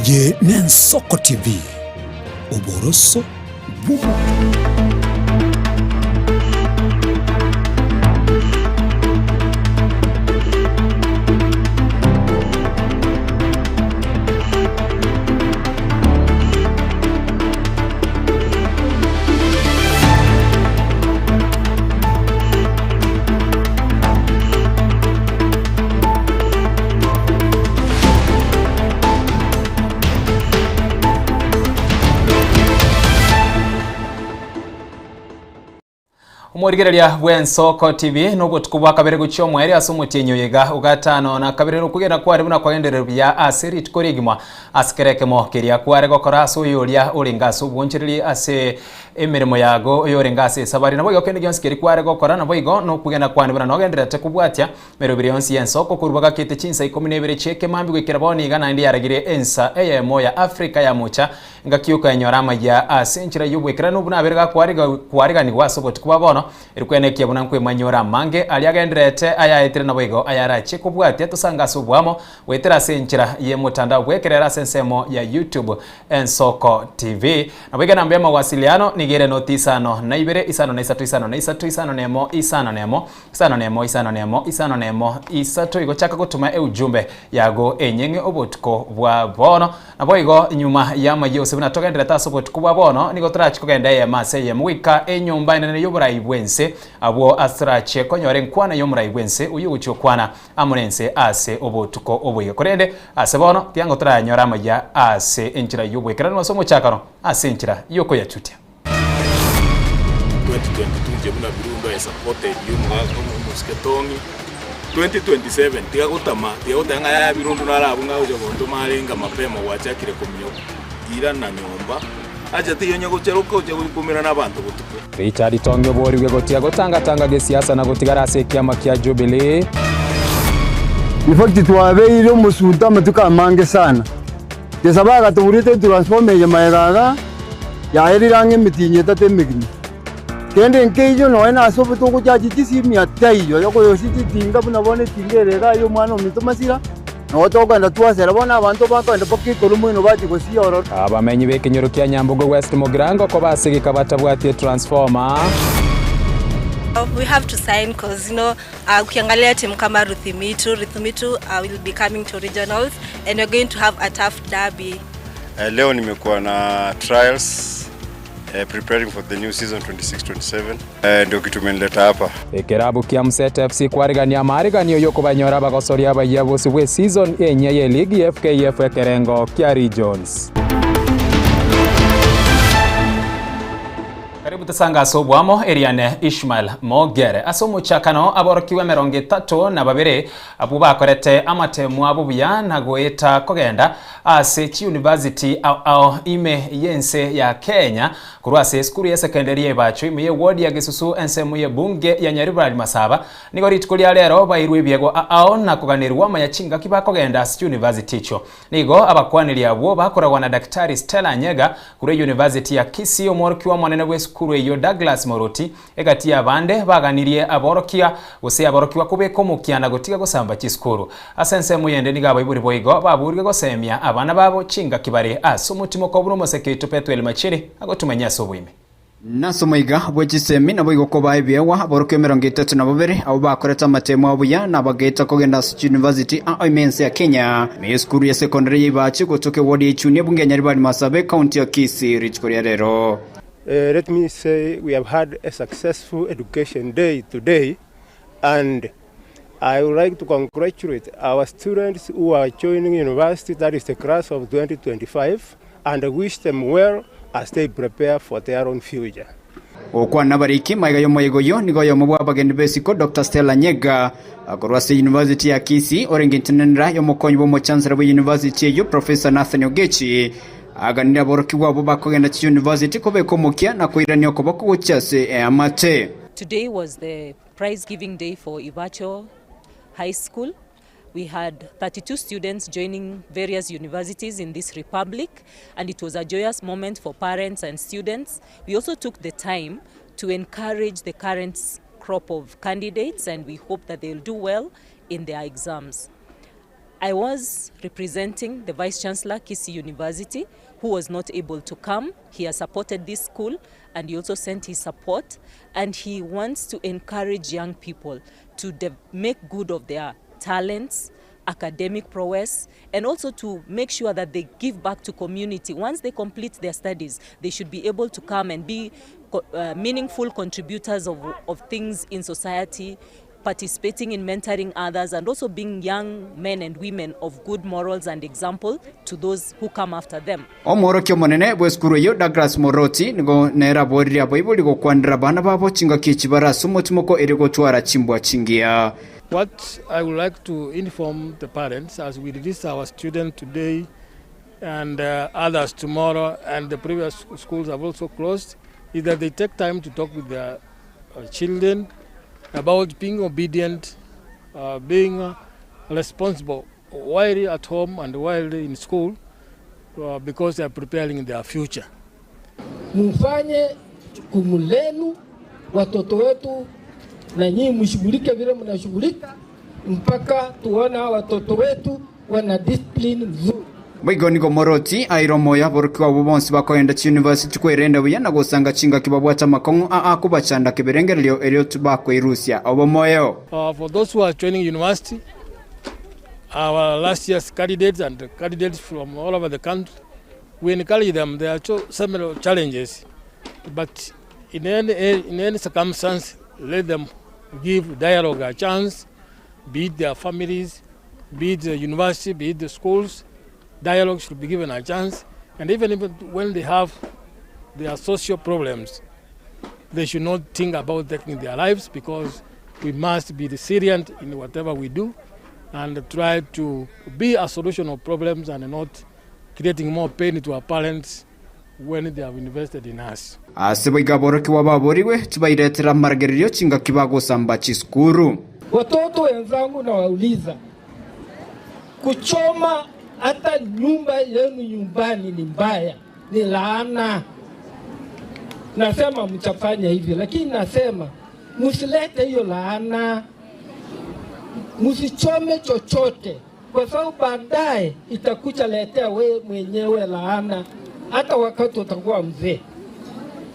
Eye n'Ensoko TV, oboroso bw'omonto. Omorigereria bw'Ensoko TV nobotuko bwa kabere gochia omoerio ase omotienyi oyo iga ogatano na kabere nokogenda kware buna kwagendererwa buya ase rituko rigima ase kera ekemo keria kware gokora ase oyoria orenge ase obwonchoreria ase emeremo yago oyorenge ase esabari. Naboigo kende gionsi keria kware gokora naboigo nokwegena kwane buna nogendererete kobwatia Merobiri yonsi y'ensoko korwa bagakete chinsa ikomi na ibere chi'ekemambia goikera bono iga naende yaragire ensa eyemo ya Afrika ya mocha engaki y'okoyanyora amayia ase enchera y'obwekeranu buna abere gakwariganigwa ase obotuko bwa bono erikwena ekiya buna nkwemanyora amange aria agendererete ayaetire naboigo ayarachie kobwatia tosange ase oboamo goetera ase enchera y'emotandao bw'ekerero ase ensemo ya YouTube Ensoko TV. Naboigo enamba y'amawasiliano nigo ere noti isano na ibere isano na isato isano na isato isano na emo isano na emo Isano nemo, isano nemo, isano nemo, isato igo chaka gotoma eujumbe yago enyeng'e obotuko bwa bono. Naboigo nyuma y'amayio gose buna togenderete ase obotuko bwa bono, nigo torache kogenda eyemo ase eyemo goika enyomba enene y'oborai bw'ense, abwo ase torache konyora enkwana y'omorai bw'ense oyio ogochia gokwana amo nense ase obotuko oboiga. Korende ase bono tiango torayanyore amayia ase enchera y'oboikeranu ase omochakano ase enchera y'okoyachutia. 2022 inche buna Birundu I supported you omogaka omosike Tong'i 2027 tiga gotama tiga goteba ng'a yaya Birundu naro abwo ng'a agocha gontoma arenge mapema gwachakire kominyoka irana nyomba acha teiyo onye gocheroka oche gokumerana abanto botuko. Richard Tong'i oborigwe gotiga gotangatanga gesiasa na gotigara ase ekiama kia Jubilee. In fact twabeire omosunte amatuko amange sana. Nyasae agatoburete etransformer eye magega iga, yaerire ang'e emetienyi etato emegima. Kende nkeiyo nonya nase obo togochachi chisimia taiyo, yokoyosia chitinga buna bono etinga ere iga ya omwana ominto Masira, nabo tokogenda twasera bono abanto bakogenda mpaka igoro moino bachia gosia ororo. Abamenyi b'ekenyoro kia Nyambogo West Mugirango kobasegeka batabwati etransformer. We have to sign cause you know Uh, ukiangalia timu kama Ruthimitu, Ruthimitu uh, will be coming to regionals and we're going to have a tough derby. Uh, leo nimekuwa na trials uh, preparing for the new season 26-27 uh, ndio kitu imenileta hapa. Ekerabu kia Mseta FC kwarigania amaariganio y'okobanyora abagosoria abayia bosio bwe season enyia ye ligi ya FKF ekerengo kia Regions. Karibu tosange ase oboamo, eriane Ishmael Mogere. Ase omochakano aborokigwa emerongo etato na babere abwo bakorete amatemo abo buya na goeta kogenda ase chiyunivasiti ao ao ime y'ense ya Kenya korwa ase esukuru ya sekendari ya Ibacho ime y'ewodi ya Gesusu ensemo y'ebunge ya Nyaribari Masaba nigo rituko ria rero bairwe ebiegwa ao ao na koganerigwa amaya chingaki bakogenda ase chiyunivasiti echio. Nigo abakwaneri abwo bakoragwa na Daktari Stella Nyega korwa Eyunivasiti ya Kisii, omworokiwa omonene bw'esukuru eyio Douglas Moroti, egati y'abande baganirie aborokia gose aborokigwa kobeka omokia na gotiga gosamba chisukuru. Ase ensemo yende nigo abaibori boigo baburwe gosemia abana babo chingaki bare ase omotimoko buna omoseke oito Pethuel Machiri agotumanyia ase oboime. Nase omoiga bwe chisemi naboigo kobaa ebiegwa aborokigwa 32 abwo bakorete amatemo abo buya na bagaeta kogenda ase chiyunivasiti ao ime ense ya Kenya. Ime y'esukuru ya sekondari ya Ibachi gotoka ewodi ya Ichuni ebunge ya Nyaribari Masabe ekaunti ya Kisii rituko ria rero. Let me say we have had a successful education day today and I would like to congratulate our students who are joining university, that is the class of 2025, and wish them well as they prepare for their own future. Gokwana nabariki magega y'omoyega oyio nigo oyomo bw'abageni b'esiko Doctor Stella Nyega korwa ase University ya Kisii orenge intenenera y'omokonyi bw'omochansera bwe University eyio Professor Nathan Ogechi aganire aborokigwa abwo bakogenda chiuniversity kobeka omokia na koirania okoboko gochia ase eamate. Today was the Prize giving day for Ibacho High School. We had 32 students joining various universities in this republic, and it was a joyous moment for parents and students. We also took the time to encourage the current crop of candidates, and we hope that they'll do well in their exams. I was representing the Vice Chancellor, Kisii University, who was not able to come. He has supported this school and he also sent his support and he wants to encourage young people to make good of their talents, academic prowess and also to make sure that they give back to community. Once they complete their studies, they should be able to come and be meaningful contributors of, of things in society, participating in mentoring others and also being young men and women of good morals and example to those who come after them. Omworokia omonene bw'esukuru eyio Douglas Moroti nigo nere aboririe abaibori gokwanera abana babo chingaki echi bare ase omotimoko erio gotwara chimbwa chingiya. What I would like to inform the parents as we release our students today and others tomorrow and the previous schools have also closed is that they take time to talk with their children about being obedient, being responsible while at home and while in school because they are preparing their future. Mufanye jukumu lenu, watoto wetu, na nyinyi mshughulike vile mnashughulika mpaka tuone hawa watoto wetu wana discipline nzuri. Boigo nigo Moroti aire omoyo aborokigwa abwo bonsi bakoenda chiyunivasiti kwerenda buya na gosanga chingaki babwate amakong'u aa akobachanda keberengererio erio tibakoirusia obomoyo. For those who are joining university, our last year's candidates and candidates from all over the country, we encourage them. There are several challenges, but in any, in any circumstance, let them give dialogue a chance, be it their families, be it the university, be it the schools. Dialogue should be given a chance, and even if, when they have their social problems, they should not think about taking their lives because we must be resilient in whatever we do and try to be a solution of problems and not creating more pain to our parents when they have invested in us. Ase boigo aborokigwa baborigwe tibairetera amaragererio chingaki bagosamba chisukuru. Watoto wenzangu nawauliza, kuchoma hata nyumba yenu nyumbani ni mbaya, ni laana. Nasema mtafanya hivyo, lakini nasema msilete hiyo laana, msichome chochote, kwa sababu baadaye itakuja letea wewe mwenyewe laana, hata wakati utakuwa mzee.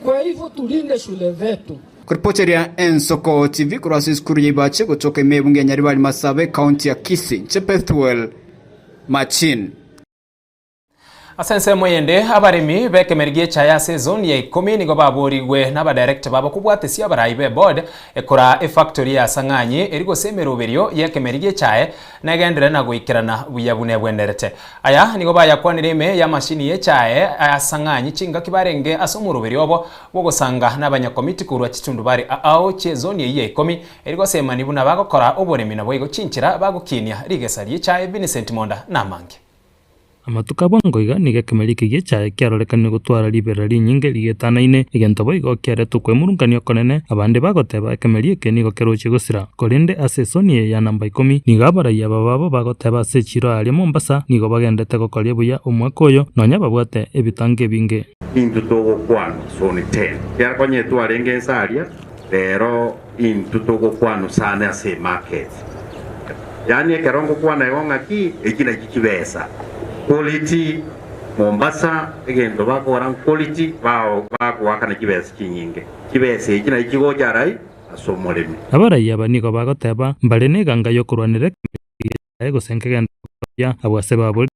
Kwa hivyo tulinde shule zetu. Kuripoteria Ensoko TV korwa ase esukuru ya Ibache gotoka ime ebunge ya Nyaribari Masabe ekaunti ya Kisii, inche Bethuel Machin. Ase ensemo eyende, abaremi b'ekemeri gi'echaye ase ezoni ya ikomi nigo baborigwe n'abadirector babo kobwatesia abarai b'eboard ekora efactory ya Sang'anyi eri gose emeroberio y'ekemeri gi'echaye negenderere na goikerana buya buna ebwenerete. Aya nigo bayakwanire ime y'amashini y'echaye ya Sang'anyi chingaki barenge ase omoroberio obo bw'ogosanga n'abanyakomiti korwa chitundubari ao chi'ezoni eyio ya ikomi eri gosemani buna bagokora oboremi naboigo chinchera bagokinia rigesa ri'echaye Vincent Monda namange. Amatuko a bwango iga nigo ekemeri eke gi'echaye kiarorekanire gotwara riberera rinyinge rigetanaine, egento boigo kiareta okwemurungania okonene, abande bagoteba ekemeri eke nigo kerochie gosira. Korende ase esoni eye ya namba ikomi, nigo abaraiyo aba babo bagoteba ase echiro aaria Mombasa nigo bagendete gokoria buya omwaka oyo nonya babwate ebitango ebinge. Intwe togokwanwa zone ten, ekiagera konya twarenge ense aria, rero intwe togokwanwa sana ase emarket. Yaani ekero ngokwana igo ng'aki, eki nakio chibesa. Quality, Mombasa egento bakogora nquality, bao bagoakana chibesa chinyinge. Chibesa echi nachi chigocha arai ase omoremi. Abaraiyo aba nigo bagoteba mbare neganga y'okorwanera ekemeri giaye gose nkegento buya abwo ase baborire.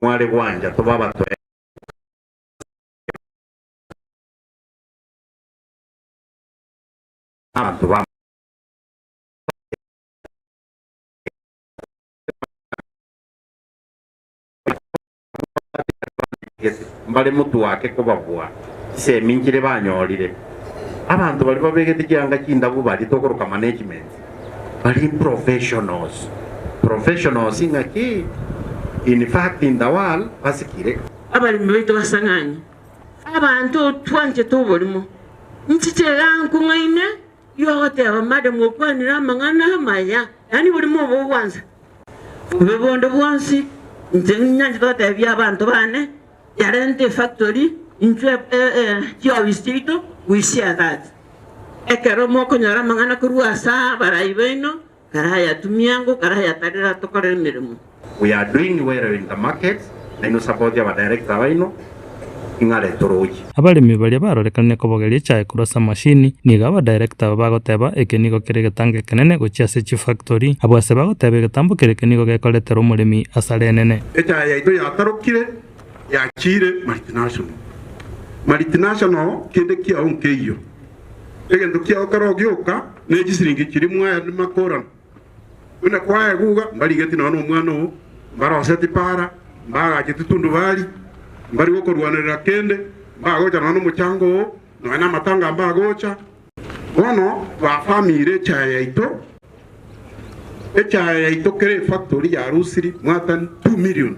Mware gwancha tobe abatoereru. Abanto ba. Mbare motwe ake kobabua chisemi nchire banyorire. Abanto baria babegete chianga chindabu baria tokoroka management bari professionals. Professionals ng'aki? In fact in the world basikire. Abaremi baito basang'anye abanto twanchete oborimo, nchiche iga nkong'aine y'ogoteba madam okwanire amang'ana amaya, yaani borimo obo bogwansa. Bobe bonde bwonsi, inche nyanchete gotebia abanto bane, yarente efactory, intwe chiofisi chiaito, we share that. Ekero mokonyora amang'ana korwa ase abarai baino, karayatumia ango, karayatarera tokorere emeremo. We are doing well in the markets, nainwe support aba director baino ing'are torochi. Abaremi baria barorekanire kobogeria echae korwa ase amashini, nigo abadirector aba bagoteba eke nigo kere egetango ekenene gochia ase chifactory. Abwo ase bagoteba egetambo keria eke nigo gekoretera omoremi asara enene. Echae yaito yatarokire yachiire multinational. Multinational kende kiao nkeiyo. Egento kiao kero gioka ne chisiringi chiria mwaye makorana. Buna kwaeguga, mbarigeti nonya nomwana oo, mbaroseti para, mbagacheti tundubari, mbari gokorwanerera kende, mbagocha nonya nomochango oo, nonya namatanga mbagocha. Bono twafamire echae yaito, echae yaito kera efactory yarusiri more than 2 million.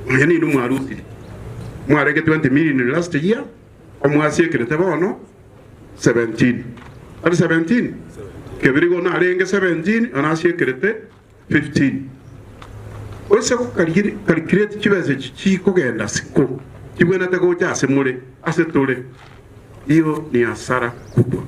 Nonya ninwe mwarusiri, mwarenge 20 million last year, omwasiekerete bono 17. Tari 17? Kebirigo narenge 17, bono asiekerete 15. Oise gocalculate chibesa echi chikogenda siko, chibwenerete gocha ase more, ase tore, hiyo ni hasara kubwa.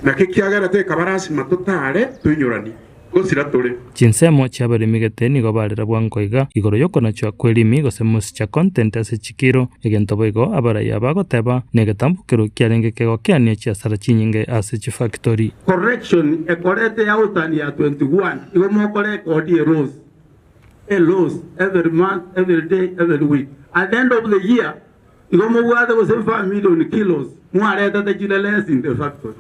Naki ekiagerete ekaba lasima totare toinyoranie, gosira tore. Chinsemo chi'abaremi gete nigo barera bwango iga igoro y'okonachwa kw'erimi gose moisture content ase chikiro, egento boigo abaraiyo bagoteba negetambokero kiarenge kegokeania chiasara chinyinge ase chifactori. Correction ekorete ya outturn ya 21 igo mokorekodi a loss, a loss every month, every day, every week. At the end of the year igo mobwate gose 5 million kilos mwaretete chire less in the factory.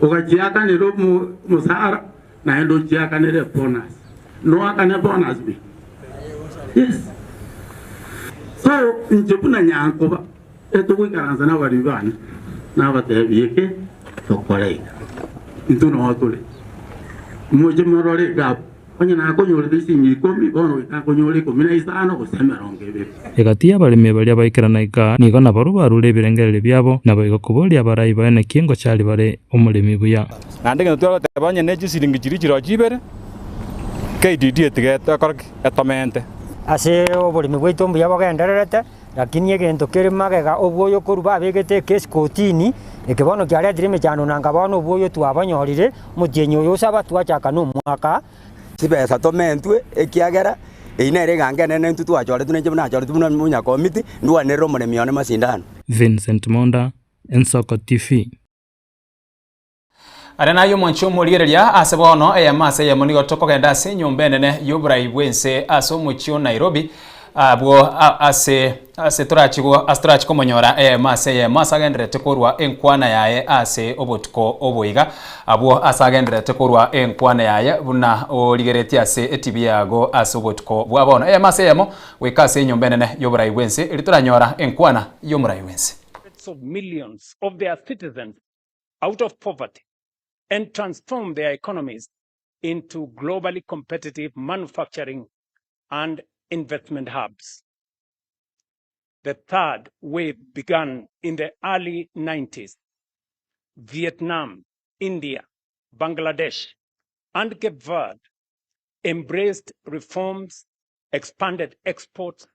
Ogachiakanera omosara naende ochiakanere bonus. Noakane bonus bi? Yes. So inche buna nyankoba etogoikaransa na abaremi bane nabatebie eke tokore iga. Intwe noo tore. Moche morore iga abwo. Onye nakonyorete chisingi ikomi, bono goika nkonyore 15 gose 20. Egati y'abaremi baria baikerana iga, nigo nabarabwo barure ebirengererio biabo, naboigo koboria abarai baye naki ngochari bare omoremi buya. Naende egento twagoteba onye ne chisiringi chiria chirochio chibere, KDD etiga ekore ki? Etomente. Ase oboremi bwaito mbuya bogendererete, lakini egento kere magega obwoyo korwa babegete ekesi kotini, eke bono kiaretire emechando na nka bono obwoyo twabonyorire, omotienyi oyo osaba twachaka na omwaka. Chibesa tomentwe, ekiagera eyio nere eganga enene intwe twachoretwe nainche buna nachoretwe buna omonyakomiti, ndwanerere omoremi one masindano. Vincent Monda, Ensoko TV. Aria naye omonche omorigereria ase bono eyemo ase eyemo nigo tokogenda ase enyomba enene y'oborai bw'ense ase omochie o Nairobi abwo ase ase torachi ase torachi komonyora eyemo ase eyemo ase agendererete korwa enkwana yaye ase obotuko obo iga abwo ase agendererete korwa enkwana yaye buna origeretie ase etibi yago ase obotuko bwa bono eyemo ase eyemo goika ase enyomba enene y'oborai bw'ense erio toranyora enkwana y'omorai bw'ense. Of millions of their citizens out of poverty and transform their economies into globally competitive manufacturing and investment hubs. The third wave began in the early 90s. Vietnam, India, Bangladesh, and Cape Verde embraced reforms, expanded exports,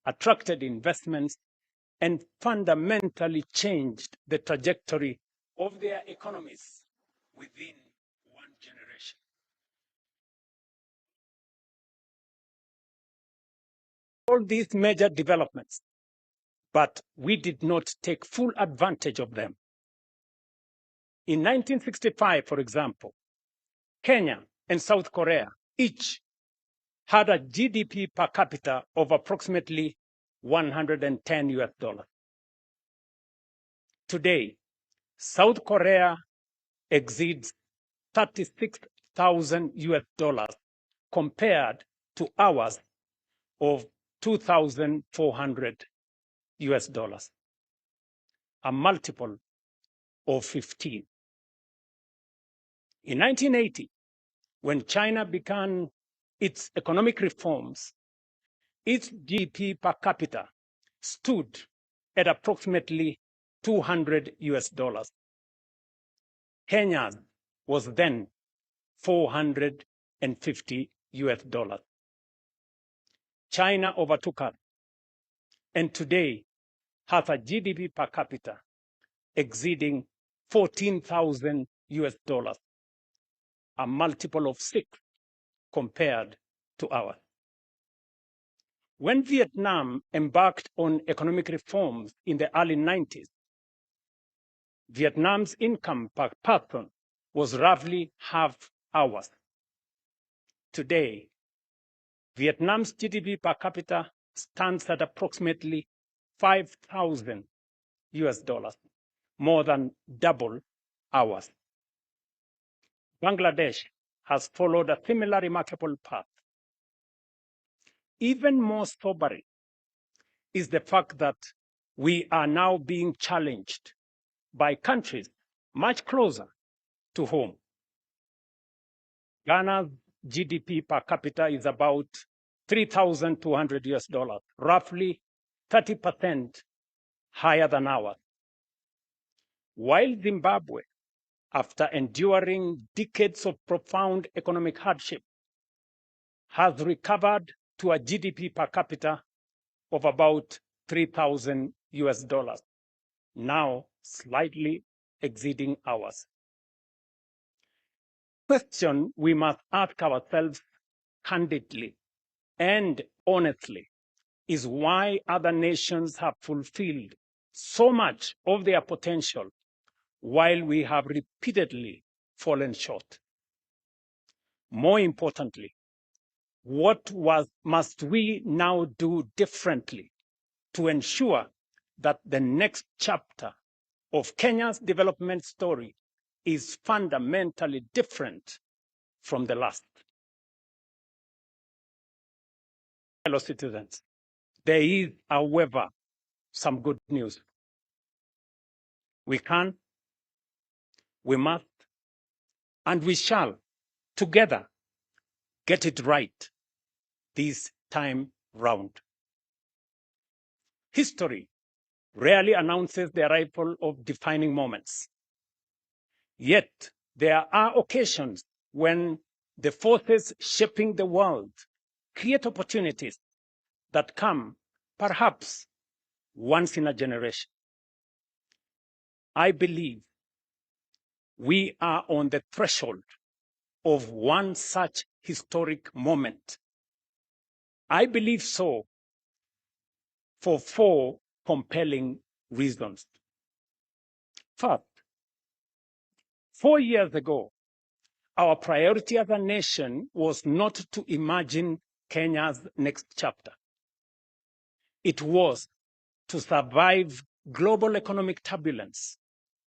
attracted investments, and fundamentally changed the trajectory of their economies within one generation. All these major developments, but we did not take full advantage of them. In 1965, for example, Kenya and South Korea each had a GDP per capita of approximately 110 US dollars. Today, South Korea exceeds 36,000 US dollars compared to ours of 2,400 US dollars, a multiple of 15. In 1980, when China began its economic reforms, its GDP per capita stood at approximately 200 US dollars. Kenya's was then 450 US dollars. China overtook us and today has a GDP per capita exceeding 14,000 US dollars, a multiple of six compared to ours. When Vietnam embarked on economic reforms in the early 90s, Vietnam's income per person was roughly half ours. Today, Vietnam's GDP per capita stands at approximately 5,000 US dollars, more than double ours. Bangladesh has followed a similar remarkable path. Even more sobering is the fact that we are now being challenged by countries much closer to home. Ghana's GDP per capita is about 3,200 US dollars, roughly 30% higher than ours. While Zimbabwe, after enduring decades of profound economic hardship, has recovered to a GDP per capita of about 3,000 US dollars, now slightly exceeding ours. Question we must ask ourselves candidly and honestly is why other nations have fulfilled so much of their potential while we have repeatedly fallen short. More importantly, what was, must we now do differently to ensure that the next chapter of Kenya's development story is fundamentally different from the last? Fellow citizens, there is, however, some good news. We can, we must, and we shall together get it right this time round. History rarely announces the arrival of defining moments. Yet, there are occasions when the forces shaping the world create opportunities that come perhaps once in a generation. I believe we are on the threshold of one such historic moment. I believe so for four compelling reasons. First, four years ago, our priority as a nation was not to imagine Kenya's next chapter. It was to survive global economic turbulence,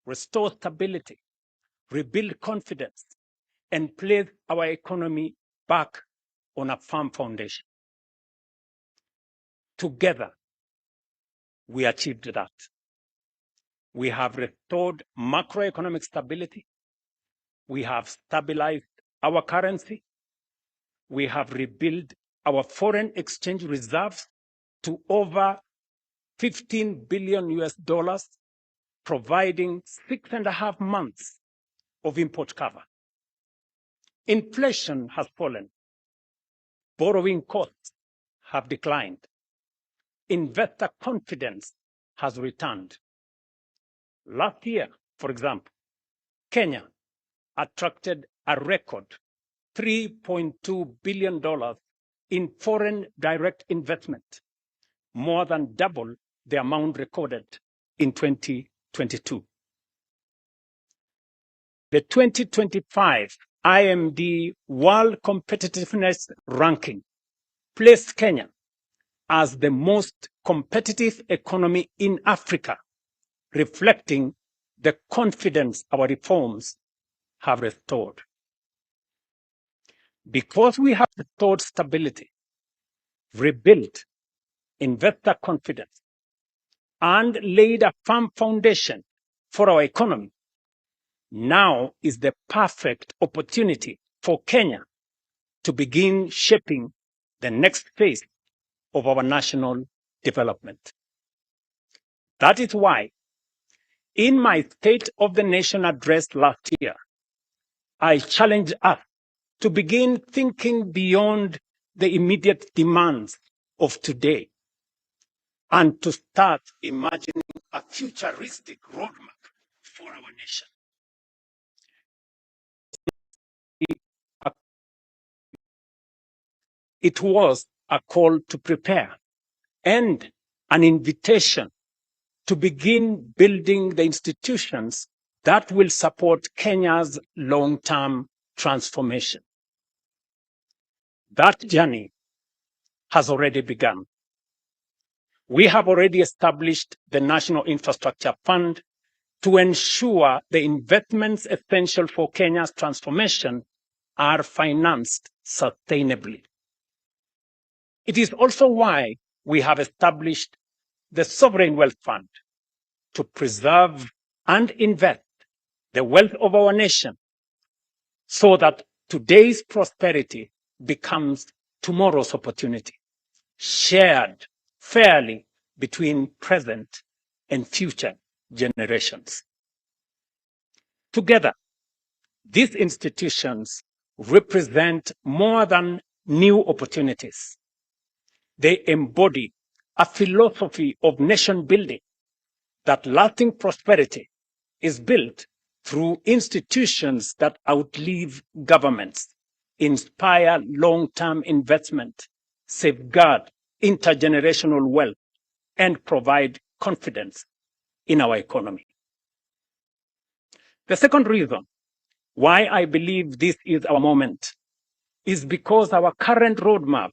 restore stability, rebuild confidence, and place our economy back on a firm foundation. Together, we achieved that. We have restored macroeconomic stability. We have stabilized our currency. We have rebuilt our foreign exchange reserves to over 15 billion US dollars, providing six and a half months of import cover. Inflation has fallen. Borrowing costs have declined. Investor confidence has returned. Last year, for example, Kenya attracted a record $3.2 billion in foreign direct investment, more than double the amount recorded in 2022. The 2025 IMD World Competitiveness Ranking placed Kenya as the most competitive economy in Africa, reflecting the confidence our reforms have restored. Because we have restored stability, rebuilt investor confidence, and laid a firm foundation for our economy, now is the perfect opportunity for Kenya to begin shaping the next phase of our national development. That is why, in my State of the Nation address last year, I challenged us to begin thinking beyond the immediate demands of today and to start imagining a futuristic roadmap for our nation. It was a call to prepare and an invitation to begin building the institutions that will support Kenya's long-term transformation. That journey has already begun. We have already established the National Infrastructure Fund to ensure the investments essential for Kenya's transformation are financed sustainably. It is also why we have established the Sovereign Wealth Fund to preserve and invest the wealth of our nation so that today's prosperity becomes tomorrow's opportunity, shared fairly between present and future generations. Together, these institutions represent more than new opportunities. They embody a philosophy of nation building that lasting prosperity is built through institutions that outlive governments, inspire long-term investment, safeguard intergenerational wealth, and provide confidence in our economy. The second reason why I believe this is our moment is because our current roadmap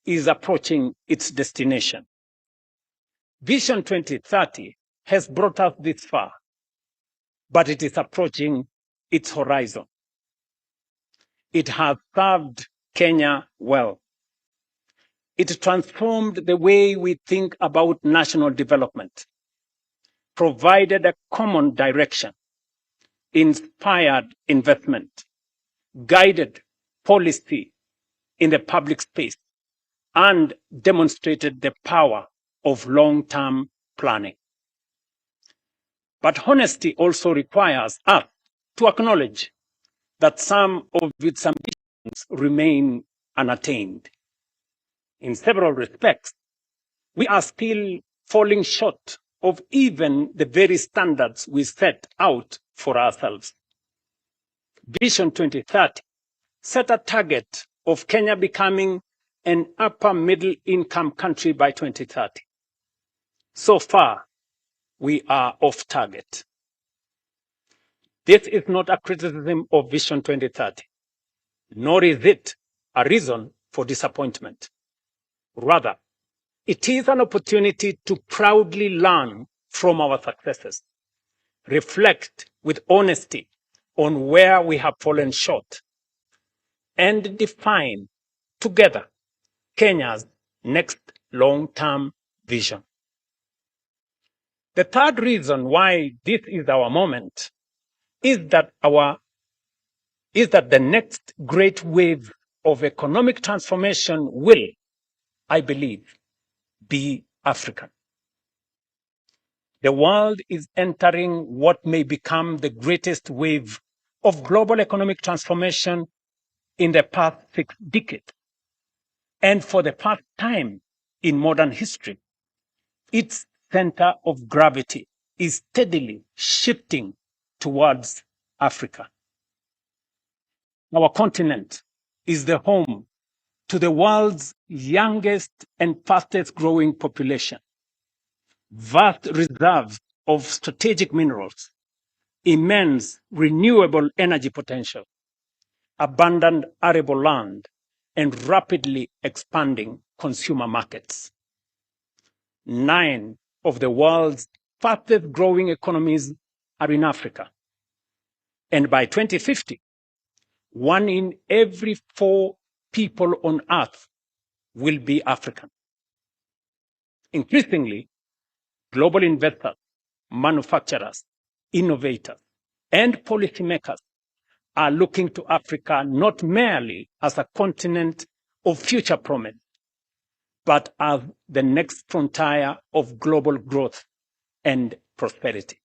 is approaching its destination. Vision 2030 has brought us this far, but it is approaching its horizon. It has served Kenya well. It transformed the way we think about national development, provided a common direction, inspired investment, guided policy in the public space, and demonstrated the power of long-term planning. But honesty also requires us to acknowledge that some of its ambitions remain unattained. In several respects, we are still falling short of even the very standards we set out for ourselves. Vision 2030 set a target of Kenya becoming an upper middle income country by 2030. So far, we are off target. This is not a criticism of Vision 2030, nor is it a reason for disappointment. Rather, it is an opportunity to proudly learn from our successes, reflect with honesty on where we have fallen short, and define together Kenya's next long-term vision. The third reason why this is our moment is that our is that the next great wave of economic transformation will, I believe, be African. The world is entering what may become the greatest wave of global economic transformation in the past 6 decades. And for the first time in modern history, its center of gravity is steadily shifting towards Africa. Our continent is the home to the world's youngest and fastest growing population, vast reserves of strategic minerals, immense renewable energy potential, abundant arable land, and rapidly expanding consumer markets. 9 of the world's fastest growing economies are in Africa. And by 2050, 1 in every 4 people on earth will be African. Increasingly, global investors, manufacturers, innovators, and policymakers are looking to Africa not merely as a continent of future promise, but as the next frontier of global growth and prosperity.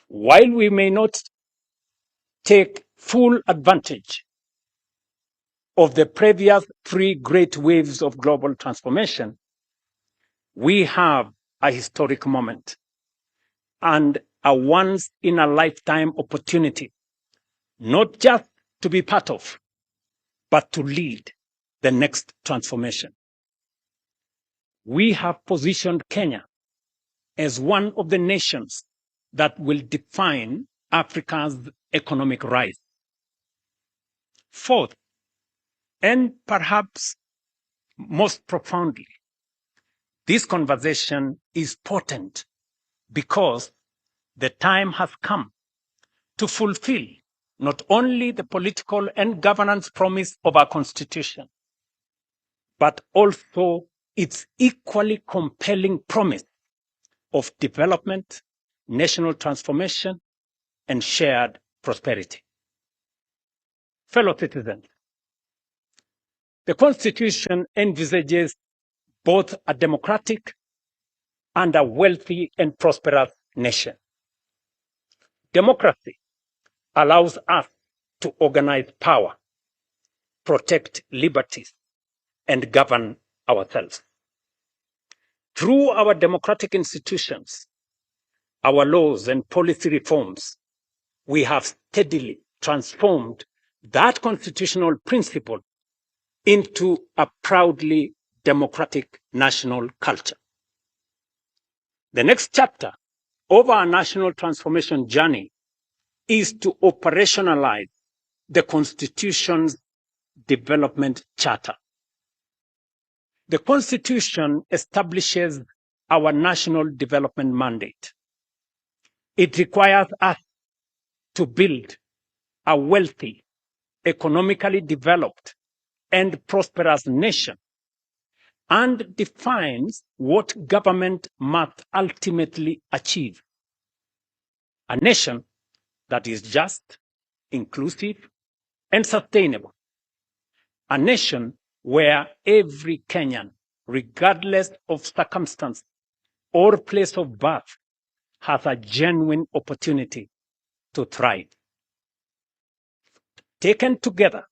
While we may not take full advantage of the previous 3 great waves of global transformation, we have a historic moment and a once in a lifetime opportunity not just to be part of but to lead the next transformation. We have positioned Kenya as one of the nations that will define Africa's economic rise. Fourth, and perhaps most profoundly, this conversation is potent because the time has come to fulfill not only the political and governance promise of our constitution, but also its equally compelling promise of development, national transformation, and shared prosperity. Fellow citizens, the Constitution envisages both a democratic and a wealthy and prosperous nation. Democracy allows us to organize power, protect liberties, and govern ourselves. Through our democratic institutions, our laws and policy reforms, we have steadily transformed that constitutional principle into a proudly democratic national culture. The next chapter of our national transformation journey is to operationalize the Constitution's Development Charter. The Constitution establishes our national development mandate. It requires us to build a wealthy, economically developed, and prosperous nation and defines what government must ultimately achieve. A nation that is just, inclusive, and sustainable. A nation where every Kenyan, regardless of circumstance or place of birth, has a genuine opportunity to thrive. Taken together,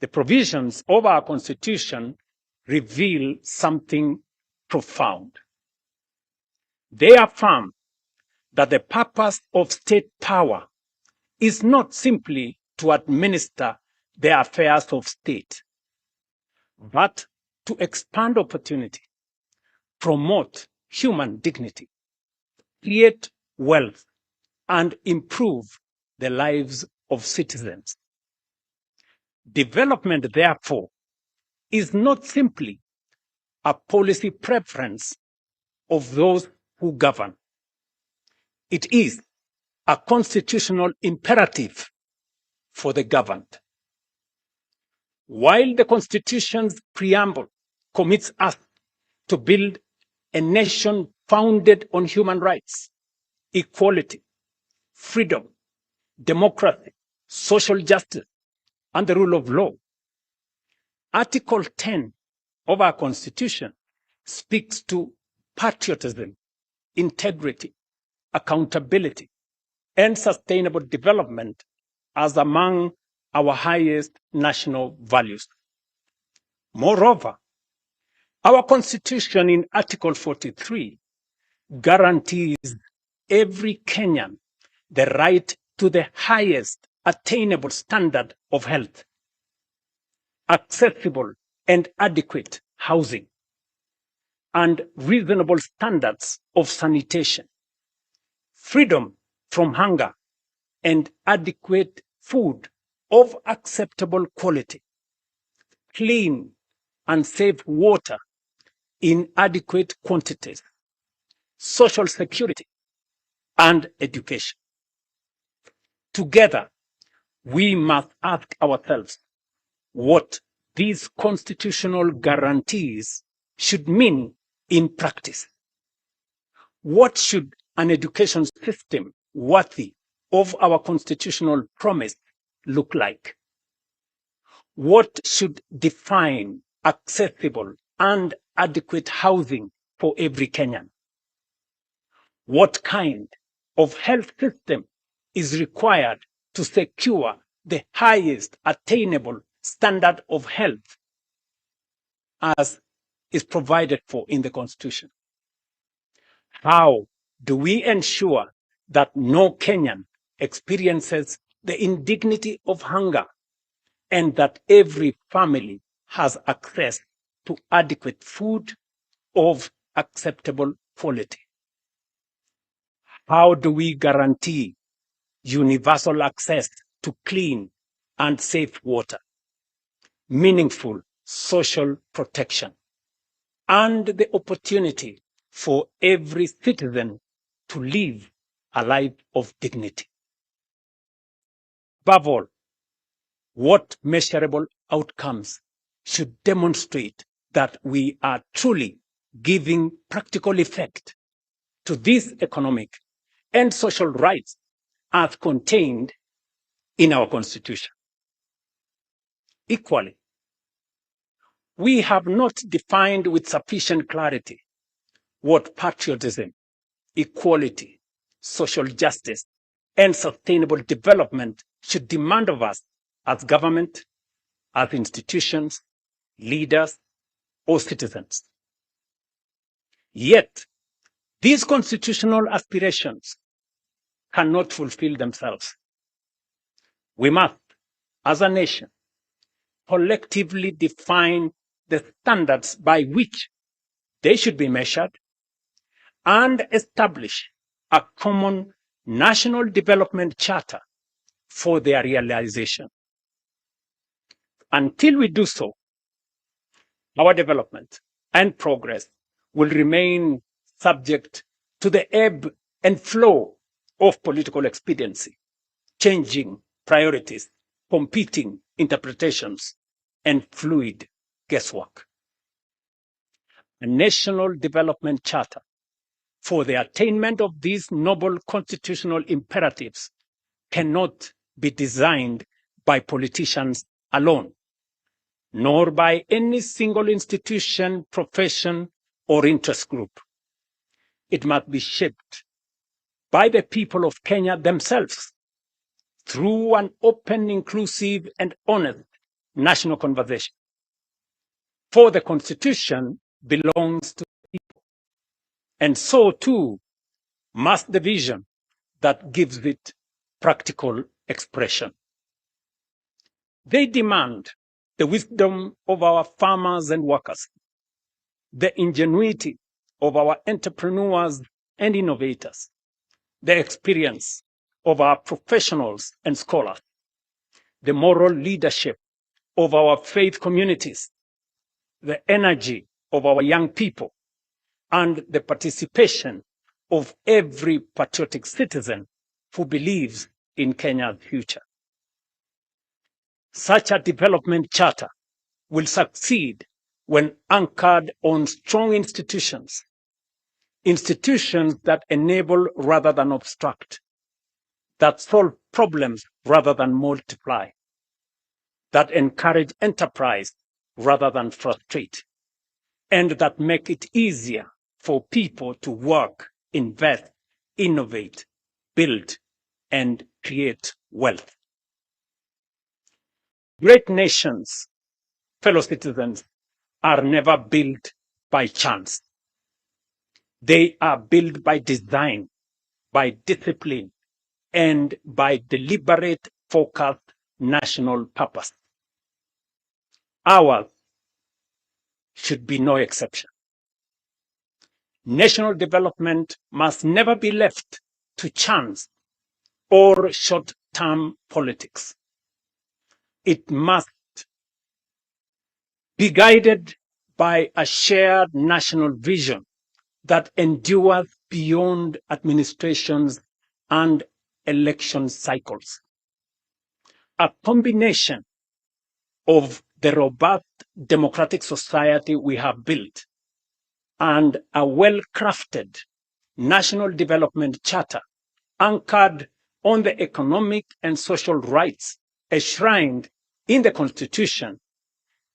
the provisions of our Constitution reveal something profound. They affirm that the purpose of state power is not simply to administer the affairs of state, but to expand opportunity, promote human dignity, create wealth, and improve the lives of citizens. Development, therefore, is not simply a policy preference of those who govern. It is a constitutional imperative for the governed. While the Constitution's preamble commits us to build a nation founded on human rights, equality, freedom, democracy, social justice, and the rule of law, Article 10 of our Constitution speaks to patriotism, integrity, accountability, and sustainable development as among our highest national values. Moreover, our Constitution in Article 43 guarantees every Kenyan the right to the highest attainable standard of health, accessible and adequate housing, and reasonable standards of sanitation, freedom from hunger, and adequate food of acceptable quality, clean and safe water in adequate quantities, social security, and education. Together, we must ask ourselves what these constitutional guarantees should mean in practice. What should an education system worthy of our constitutional promise look like? What should define accessible and adequate housing for every Kenyan? What kind of health system is required to secure the highest attainable standard of health as is provided for in the Constitution? How do we ensure that no Kenyan experiences the indignity of hunger and that every family has access to adequate food of acceptable quality? How do we guarantee universal access to clean and safe water, meaningful social protection, and the opportunity for every citizen to live a life of dignity? Above all, what measurable outcomes should demonstrate that we are truly giving practical effect to these economic and social rights as contained in our constitution? Equally, we have not defined with sufficient clarity what patriotism, equality, social justice, and sustainable development should demand of us as government, as institutions, leaders, or citizens. Yet, these constitutional aspirations cannot fulfill themselves. We must, as a nation, collectively define the standards by which they should be measured and establish a common national development charter for their realization. Until we do so, our development and progress will remain subject to the ebb and flow of political expediency, changing priorities, competing interpretations, and fluid guesswork. A national development charter for the attainment of these noble constitutional imperatives cannot be designed by politicians alone, nor by any single institution, profession, or interest group. It must be shaped by the people of Kenya themselves through an open, inclusive, and honest national conversation. For the Constitution belongs to the people, and so too must the vision that gives it practical expression. They demand the wisdom of our farmers and workers, the ingenuity of our entrepreneurs and innovators, the experience of our professionals and scholars, the moral leadership of our faith communities, the energy of our young people, and the participation of every patriotic citizen who believes in Kenya's future. Such a development charter will succeed when anchored on strong institutions, institutions that enable rather than obstruct, that solve problems rather than multiply, that encourage enterprise rather than frustrate, and that make it easier for people to work, invest, innovate, build, and create wealth. Great nations, fellow citizens, are never built by chance. They are built by design, by discipline, and by deliberate, focused national purpose. Ours should be no exception. National development must never be left to chance or short-term politics. It must be guided by a shared national vision that endures beyond administrations and election cycles. A combination of the robust democratic society we have built and a well-crafted national development charter anchored on the economic and social rights enshrined in the Constitution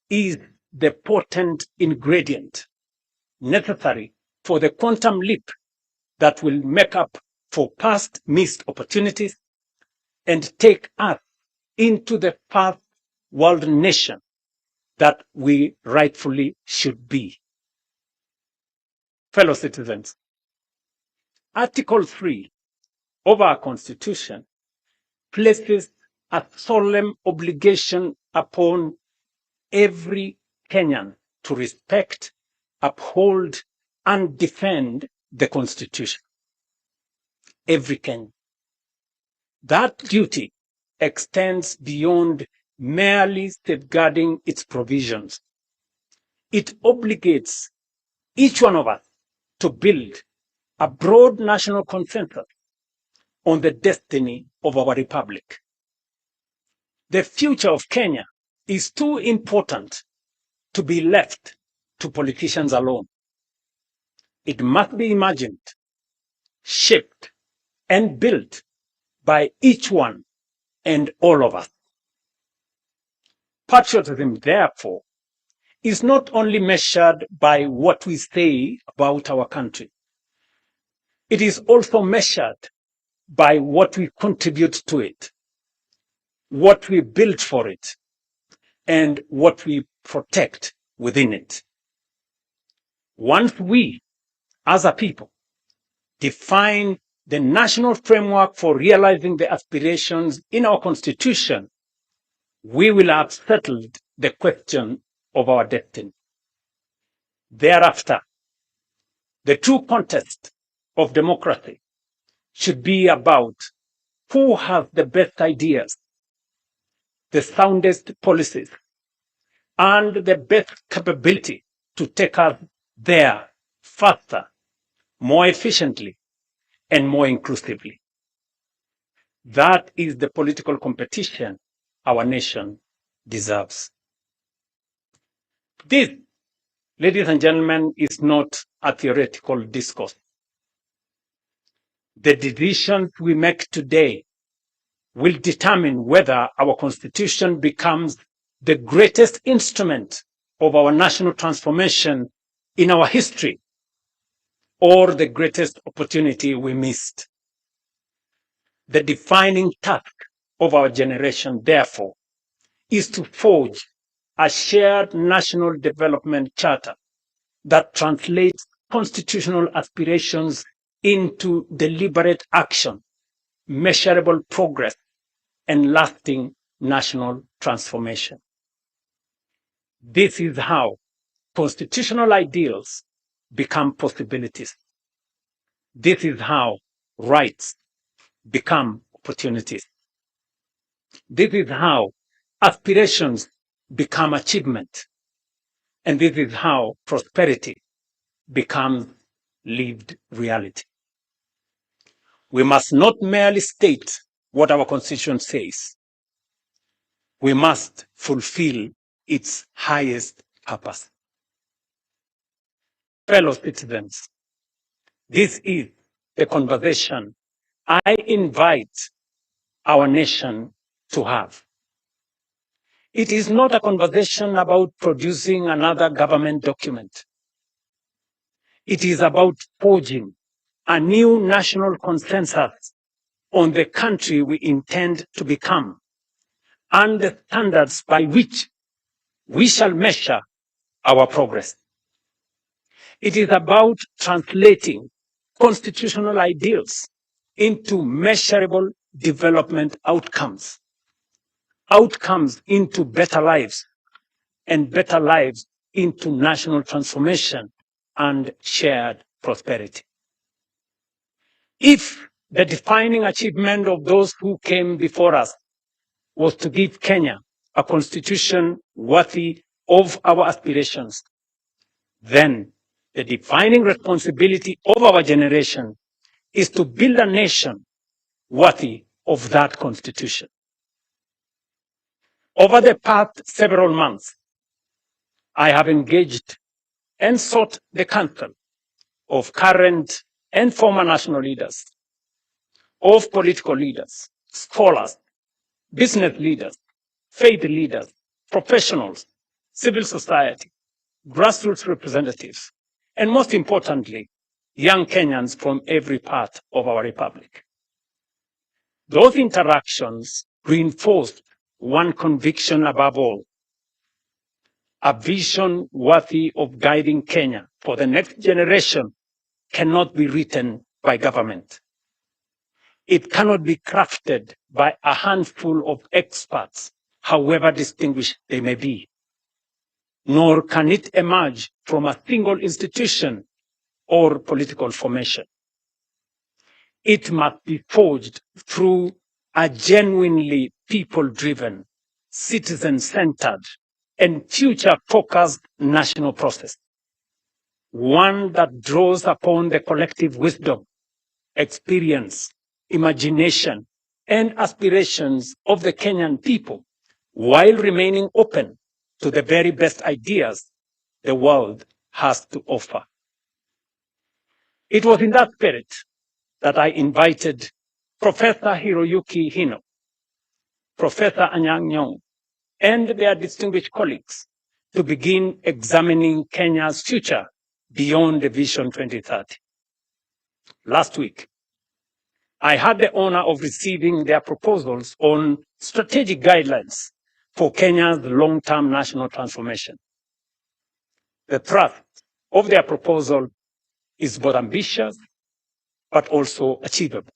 is the potent ingredient necessary for the quantum leap that will make up for past missed opportunities and take us into the first world nation that we rightfully should be. Fellow citizens, Article 3 of our Constitution places a solemn obligation upon every Kenyan to respect, uphold, and defend the Constitution. Every Kenyan. That duty extends beyond merely safeguarding its provisions. It obligates each one of us to build a broad national consensus on the destiny of our republic. The future of Kenya is too important to be left to politicians alone. It must be imagined, shaped, and built by each one and all of us. Patriotism, therefore, is not only measured by what we say about our country. It is also measured by what we contribute to it, what we build for it, and what we protect within it. Once we, as a people, define the national framework for realizing the aspirations in our constitution, we will have settled the question of our destiny. Thereafter, the true contest of democracy should be about who has the best ideas, the soundest policies, and the best capability to take us there faster, more efficiently, and more inclusively. That is the political competition our nation deserves. This, ladies and gentlemen, is not a theoretical discourse. The decisions we make today will determine whether our constitution becomes the greatest instrument of our national transformation in our history or the greatest opportunity we missed. The defining task of our generation, therefore, is to forge a shared national development charter that translates constitutional aspirations into deliberate action, measurable progress, and lasting national transformation. This is how constitutional ideals become possibilities. This is how rights become opportunities. This is how aspirations become achievement. And this is how prosperity becomes lived reality. We must not merely state what our constitution says. We must fulfill its highest purpose. Fellow citizens, this is the conversation I invite our nation to have. It is not a conversation about producing another government document. It is about forging a new national consensus on the country we intend to become and the standards by which we shall measure our progress. It is about translating constitutional ideals into measurable development outcomes, outcomes into better lives, and better lives into national transformation and shared prosperity. If the defining achievement of those who came before us was to give Kenya a constitution worthy of our aspirations, then the defining responsibility of our generation is to build a nation worthy of that constitution. Over the past several months, I have engaged and sought the counsel of current and former national leaders, of political leaders, scholars, business leaders, faith leaders, professionals, civil society, grassroots representatives, and most importantly, young Kenyans from every part of our republic. Those interactions reinforced one conviction above all, a vision worthy of guiding Kenya for the next generation cannot be written by government. It cannot be crafted by a handful of experts, however distinguished they may be, nor can it emerge from a single institution or political formation. It must be forged through a genuinely people-driven, citizen-centered, and future-focused national process, one that draws upon the collective wisdom, experience, imagination, and aspirations of the Kenyan people while remaining open to the very best ideas the world has to offer. It was in that spirit that I invited Professor Hiroyuki Hino, Professor Anyang' Nyong'o, and their distinguished colleagues to begin examining Kenya's future beyond the Vision 2030. Last week, I had the honor of receiving their proposals on strategic guidelines for Kenya's long-term national transformation. The thrust of their proposal is both ambitious but also achievable.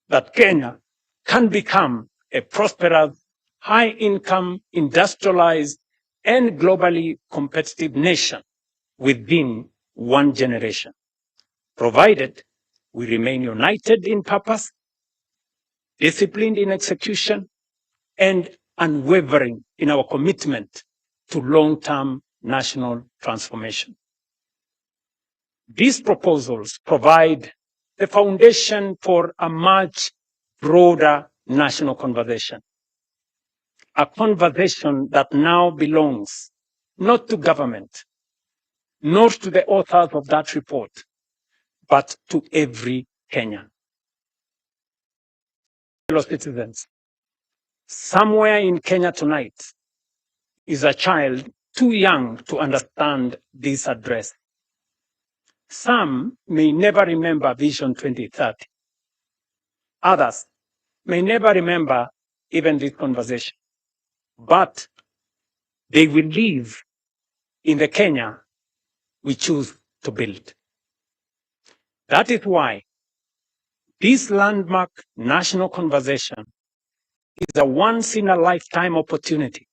That Kenya can become a prosperous, high-income, industrialized, and globally competitive nation within one generation, provided we remain united in purpose, disciplined in execution, and unwavering in our commitment to long-term national transformation. These proposals provide the foundation for a much broader national conversation, a conversation that now belongs not to government, not to the authors of that report, but to every Kenyan. Fellow citizens, somewhere in Kenya tonight is a child too young to understand this address. Some may never remember Vision 2030. Others may never remember even this conversation. But they will live in the Kenya we choose to build. That is why this landmark national conversation is a once in a lifetime opportunity.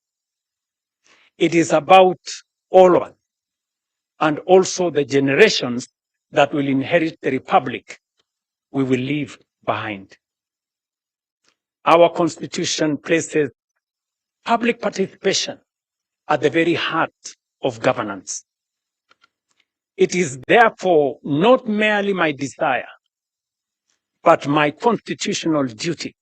It is about all of us and also the generations that will inherit the republic we will leave behind. Our constitution places public participation at the very heart of governance. It is therefore not merely my desire, but my constitutional duty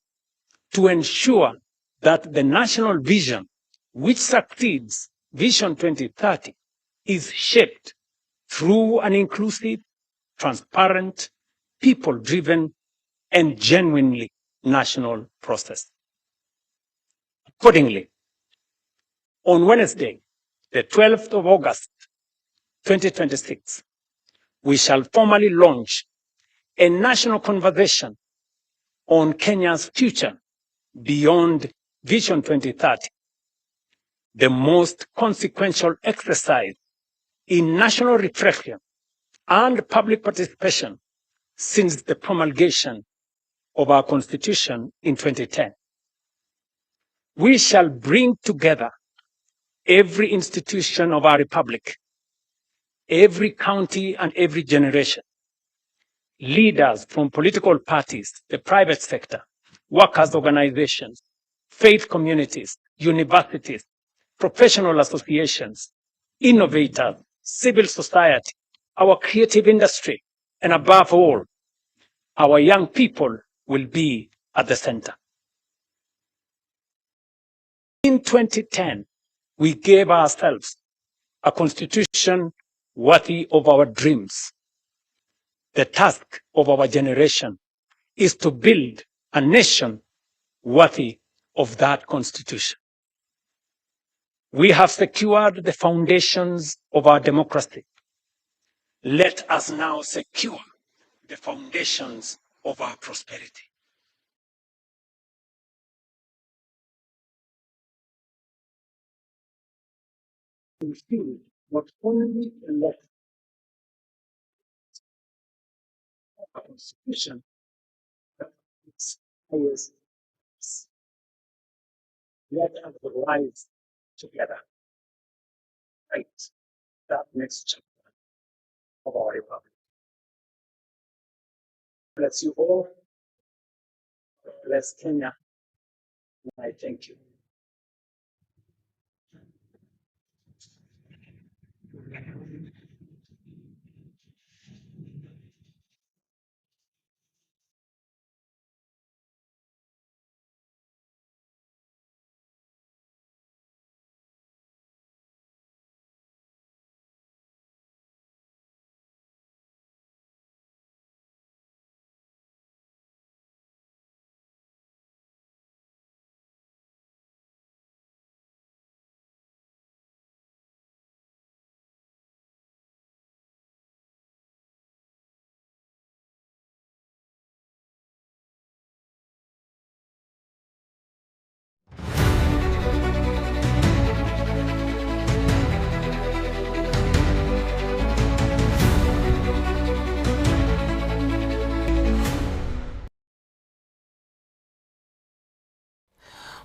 to ensure that the national vision, which succeeds Vision 2030, is shaped through an inclusive, transparent, people-driven, and genuinely national process. Accordingly, on Wednesday, the 12th of August, 2026, we shall formally launch a national conversation on Kenya's future beyond Vision 2030, the most consequential exercise in national reflection and public participation since the promulgation of our constitution in 2010. We shall bring together every institution of our republic, every county and every generation, leaders from political parties, the private sector, workers' organizations, faith communities, universities, professional associations, innovators, civil society, our creative industry, and above all, our young people will be at the center. In 2010, we gave ourselves a constitution worthy of our dreams. The task of our generation is to build a nation worthy of that constitution. We have secured the foundations of our democracy. Let us now secure the foundations of our prosperity. Fulfill not only the letter of our constitution, but highest Let us rise together. Write that next chapter of our republic. Bless you all. Bless Kenya. And I thank you.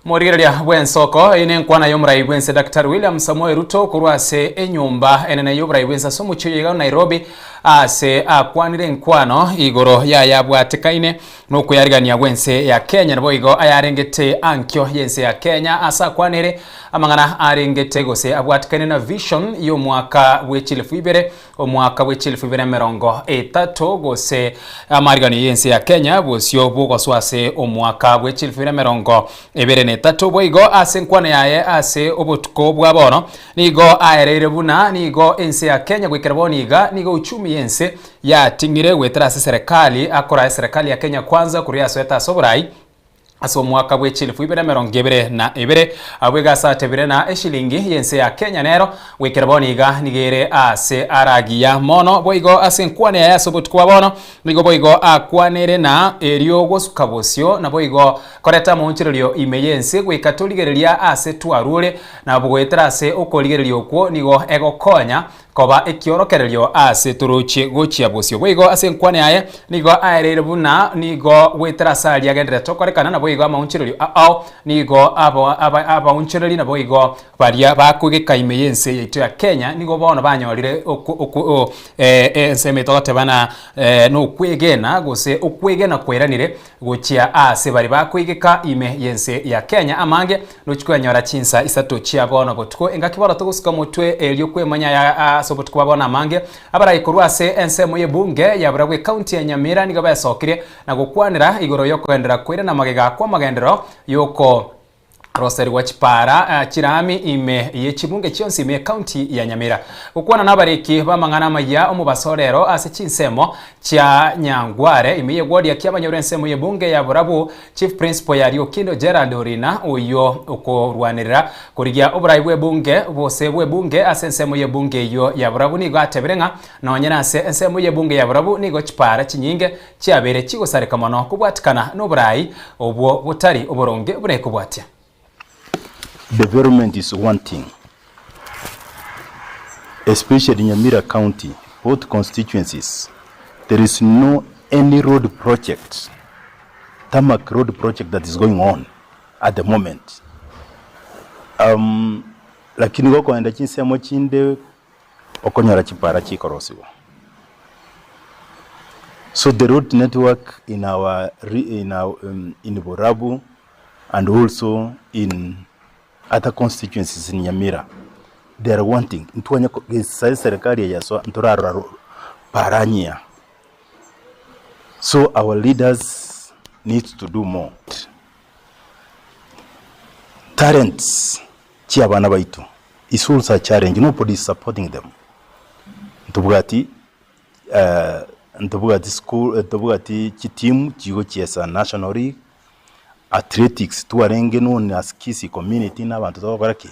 Morigereria bw'ensoko eye nenkwana y'omorai bw'ense Daktari William Samoei Ruto korwa ase enyomba enene y'oborai bw'ense ase omochie oyo iga Nairobi ase akwanire enkwano igoro yayabwatekaine nokweyarigania gw'ense ya Kenya naboigo ayarengete ankio y'ense ya Kenya ase akwanire amang'ana arengete gose abwatekaine na vision y'omwaka bwe chilifu ibere Omwaka bwe chilifu ibere emerongo etato gose amariganio y'ense ya Kenya bosio bw'ogoswa ase omwaka bwe chilifu ibere emerongo ebere na etato. Boigo ase enkwana yaye ase obotuko bwa bono nigo aereire buna nigo ense ya Kenya goikera bono iga nigo uchumi y'ense yating'ire goetera ase serikali akorae eserekali ya Kenya Kwanza korwa yasoete ase oborai Ase omwaka bwe chilifu ibere emerongo ebere na ebere, abwo egasi atebire na eshilingi y'ense ya Kenya nero goikera bono iga nigo ere ase aragiya mono. Boigo ase enkwana yaye ase obotuko bwa bono nigo boigo akwanere na erio gosuka bosio naboigo koreta amaonchorerio ime y'ense goika torigereria ase twarure na goetera ase okorigereria okwo nigo egokonya Koba ekiorokererio ase torochie gochia bosio. Boigo ase enkwana yaye nigo aereire buna nigo goetera ase aria agenderete okorekana, naboigo amaonchorerio ao nigo abaonchoreri naboigo baria bakoigeka ime y'ense yaito ya Kenya nigo bono banyorire ensemo eye togoteba na nokwegena gose okwegena kwairanire Gochia aase baria bakoigeka ime y'ense ya Kenya amange, nochia koyanyora chinsa isato chia bono botuko, engaki bono togosuka motwe erio kwemanya aya ase obotuko bwa bono amange. Abarai korwa ase ensemo y'ebunge ya barabwo ekaunti ya Nyamira nigo besokirie na gokwanera igoro y'okogenderera koirana magega kw'amagenderero y'oko Roserigwa chipaara chirami ime ye chibunge chionsi ime y'Ekaunti ya Nyamira. Gokwana nabariki b'amang'ana amayia omobaso rero ase chinsemo chia Nyangware ime y'egwodi ya Kiabanyoro ensemo y'ebunge ya Borabu Chief Principal ya Riokindo Gerald Orina oyio okorwanerera korigia oborai bw'ebunge bose bw'ebunge ase ensemo y'ebunge eyio ya Borabu nigo atebire ng'a nonye nase ensemo y'ebunge ya Borabu nigo chipaara chinyinge Chiabeire chigosareka mono kobwatikana noboraai obwo botari oboronge buna ekobwatia. Development is one thing especially Nyamira county both constituencies there is no any road project tarmac road project that is going on at the moment um, lakini gokoenda chinsemo chinde okonyora chipara chikorosigwa. So the road network in our in our in Borabu and also in other constituencies in Nyamira they are wanting ntwanye gesa serikali eye yasoa ntorarora para nyia. So our leaders need to do more. Talents chiabana baito is also a challenge nobody is supporting them ntobwati ntobwati school ntobwati chiteam chigochiesa national league athletics twarenge known as Kisii community na abanto togokora ki?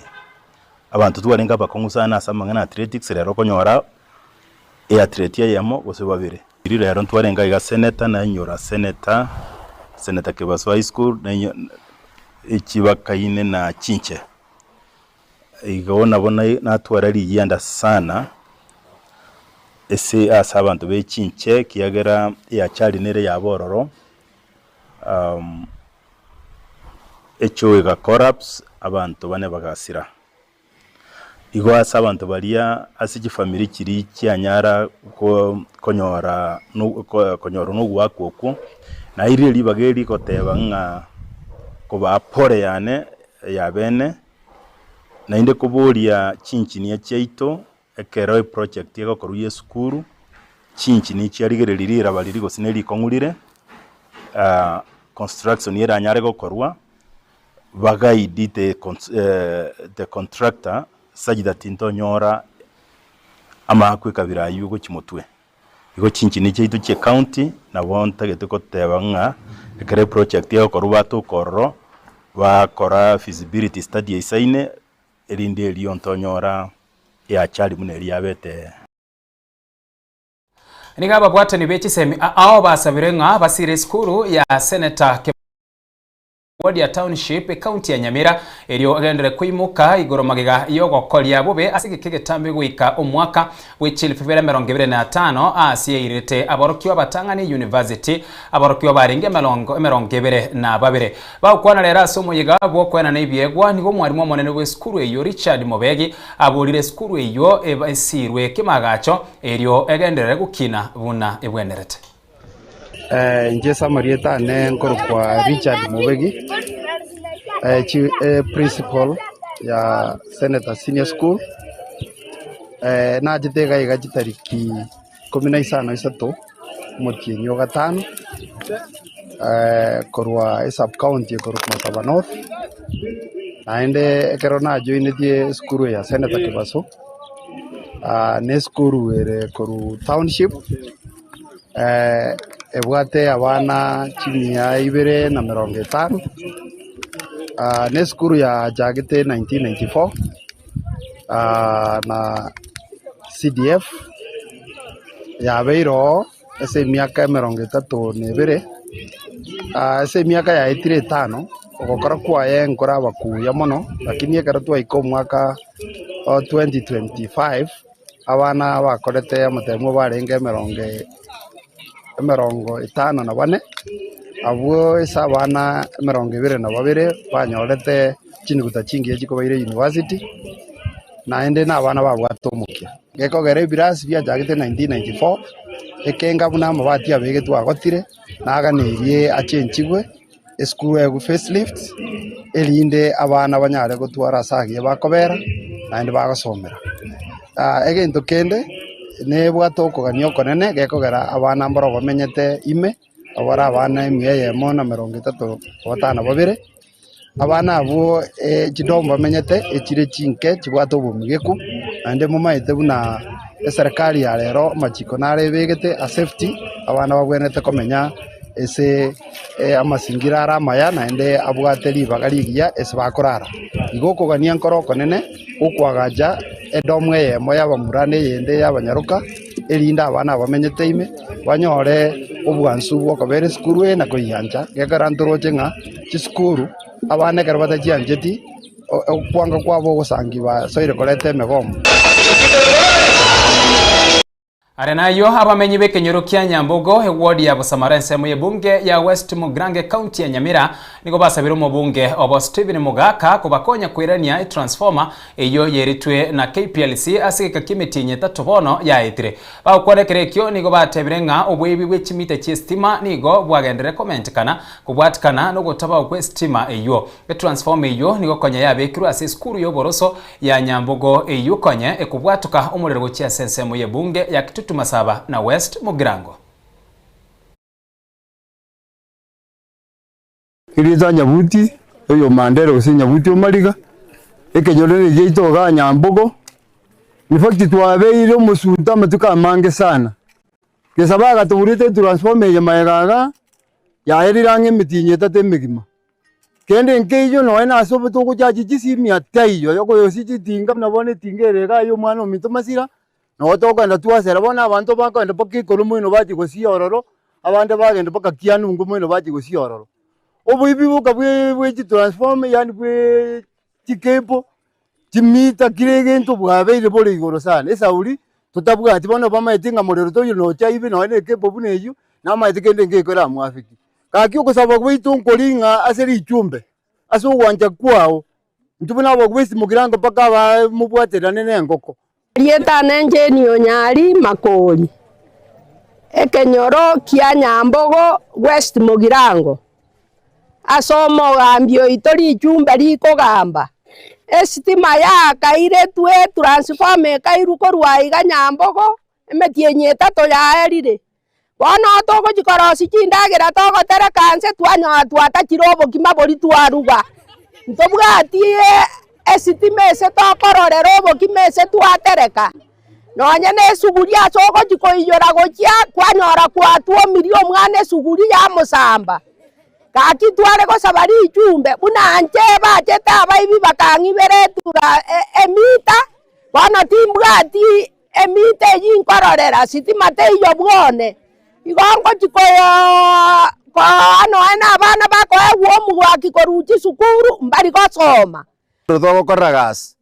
Abanto twarenge abakong'u sana ase amang'ana ya athletics rero okonyora eathlete eyemo gose babere. Riria rero ntwarenge aiga senator nainyora senator, senator Kebaso high school nainyo echibakaine na chinche. Igo nabo natwara rigianda sana ase ase abanto be chinche ekiagera eachari nere yaba ororo. Echoo ega collapse abanto bane bagasira. Igo ase abanto baria ase chifamiri chiria chianyara konyora konyorwa na ogoakwa okwo, nairire ribaga eri goteba ng'a kobaa pore yane ya bene, naende koboria chinchinia chiaito ekero eproject egokorwa ya esukuru, chinchinia chiarigereria riraba riria gose ne rikong'u rire, construction eranyare gokorwa. Bagaidi the the contractor such that ntonyora amaakwa ekabira aywo gochia motwe. Igo chinchini chiaito chia ecounty nabo ntagete koteba ng'a ekero eproject egokorwa batoka ororo, bakora feasibility study eisaine, erinde erio ntonyora eachari buna eria yabete. Nigo ababwatani be chisemi ao basabire ng'a basire esukuru ya Senator Kemodia Township, ekaunti ya Nyamira, erio agenderere koimoka igoro magega y'ogokoria bobe ase egeka egetambe goika omwaka bwe chielfu ibere 25 ase yairete aborokigwa abatang'ani University aborokigwa barenge emerongo 22. Bagokwana rero ase omoyega bw'okoenana ebiegwa nigo omwarimu omonene bw'esukuru eyio Richard Mobegi aborire esukuru eyio esirwe kemagacho erio egenderere gokina buna ebwenerete. Inche ase amarieta ane nkorokwa Richard Mobegi, principal ya Senator Senior School, nachete iga iga chitariki ikomi na isano isato, omotienyi o gatano, korwa esub county ekorokwa Masaba North, naende ekero najoinetie esukuru eye ya Senator Kebaso, na esukuru ere korwa township. Ebwate abana chimia ibere na merongo etano, na esukuru yachagete 1994 na CDF yabeire oo ase emiaka emerongo etato na ebere, ase emiaka yaetire etano, ogokora kwaye nkoraba kuya mono, lakini ekero twaika omwaka o 2025. Abana bakorete amatemo barenge emerongo etano na bane, abwo ase abana 22 banyorete chinduguta chingiya chikobaira university, naende na abana babwate omokia. Gekogera ebirasi biachagete 1994, ekenga buna amabati abegetwe agotire, naganeirie achenchigwe, esukuru egwe facelift, erinde abana banyare gotwara ase agiya bakobera, naende bagosomera. Egento kende, nebwate okogania okonene gekogera abana mbaro bamenyete ime, abare abana emia eyemo na emerongo etato na batano na babere, abana abwo chidomu bamenyete echire chinke chibwate obomigeku, naende momaete buna eserekari ya rero amachiko naro ebegete a safety, abana babwenerete komenya ase amasingira are amaya naende abwate ribaga rigiya ase bakorara. Igo okogania nkore okonene gokwagacha edomu eyemo y'abamura na eyende y'abanyaroka, erinde abana abamenyete ime banyore obwansu bw'okobera esukuru eye na koyiancha, gekogera ntoroche ng'a chisukuru abana ekero batachiancheti, okwanga kwabo ogosangi basoire koreta emegomo. Are nayio abamenyi b'ekenyoro kia Nyambogo, eward ya Busamara ensemo y'ebunge ya West Mugirango ecounty ya Nyamira nigo basabire omobunge obo Stephen Mogaka kobakonya koirania etransformer eyio yeritwe na KPLC ase egeka ki'emetienyi etato bono yaetire. Bagokwana ekero ekio nigo batebire ng'a oboibi bwe chimita chi'esitima nigo bwagenderere komentekana kobwatikana nogotabao kw'esitima eyio. Etransformer eyio nigo konya yabekirwe ase esukuru y'oboroso ya Nyambogo eyio konye ekobwatoka omorero gochia ase ensemo y'ebunge ya Kitutu Masaba na West Mugirango. Erieta Nyabuti oyo Mandera gose Nyabuti Omariga, ekenyoro ne giaito igaa Nyambogo, in fact twabeire omosunte amatuko amange sana, gesa bagatoburete etransformer eye magega igaa, yaerire ang'e emetienyi etato emegima. Kende nkeiyo nonya nase obo togochachi chisimia taiyo, okoyosia chitinga buna bono etinga ere igaa ya omwana ominto masira, Nabo tokogenda twasera bono abanto bakogenda mpaka igoro moino bachia gosia ororo, abande bagenda mpaka kianungu moino bachia gosia ororo. Oboibi boka bwe bwe chitransformer yaani bwe chicable, chimita kera egento bwabeire bore igoro sana. Esauri totabwati bono bamaete ng'a morero toiyo nocha aibe nonye na ecable buna eywo, namaete kende nkekore amoafiki. Gaki ogosaba gwaito nkori ng'a ase richumbe. ase ogwancha kwao, intwe buna abagwesi mogirango mpaka aba mobwaterane na engoko. Erieta ane Jane Onyari Makori, ekenyoro kia Nyambogo West Mogirango, ase omogambi oito richumbe rikogamba, esitima yaakairetwe etransformer ekairwa korwa aiga Nyambogo, emetienyi etato yaerire. Bono togochia korosia chindagera togotereka nse twanyora twatachire obokima boria twaruga. Ntobwati esitima ase tokororera obokima ase twatereka, nonye na esuguria ase ogochia koiyora gochia kwanyora kwatwomirie omwana esuguria yamosamba. Gaki tware gosaba richumbe buna inche bachete abaibi bakang'ibera etura emita, bono timbwati Emito eyio inkororera sitima teiyo bwone, igo ngochia koyooo koa nonya na abana bakoegwa omogwaki korwa chisukuru mbari gosoma. Togokorera gasi,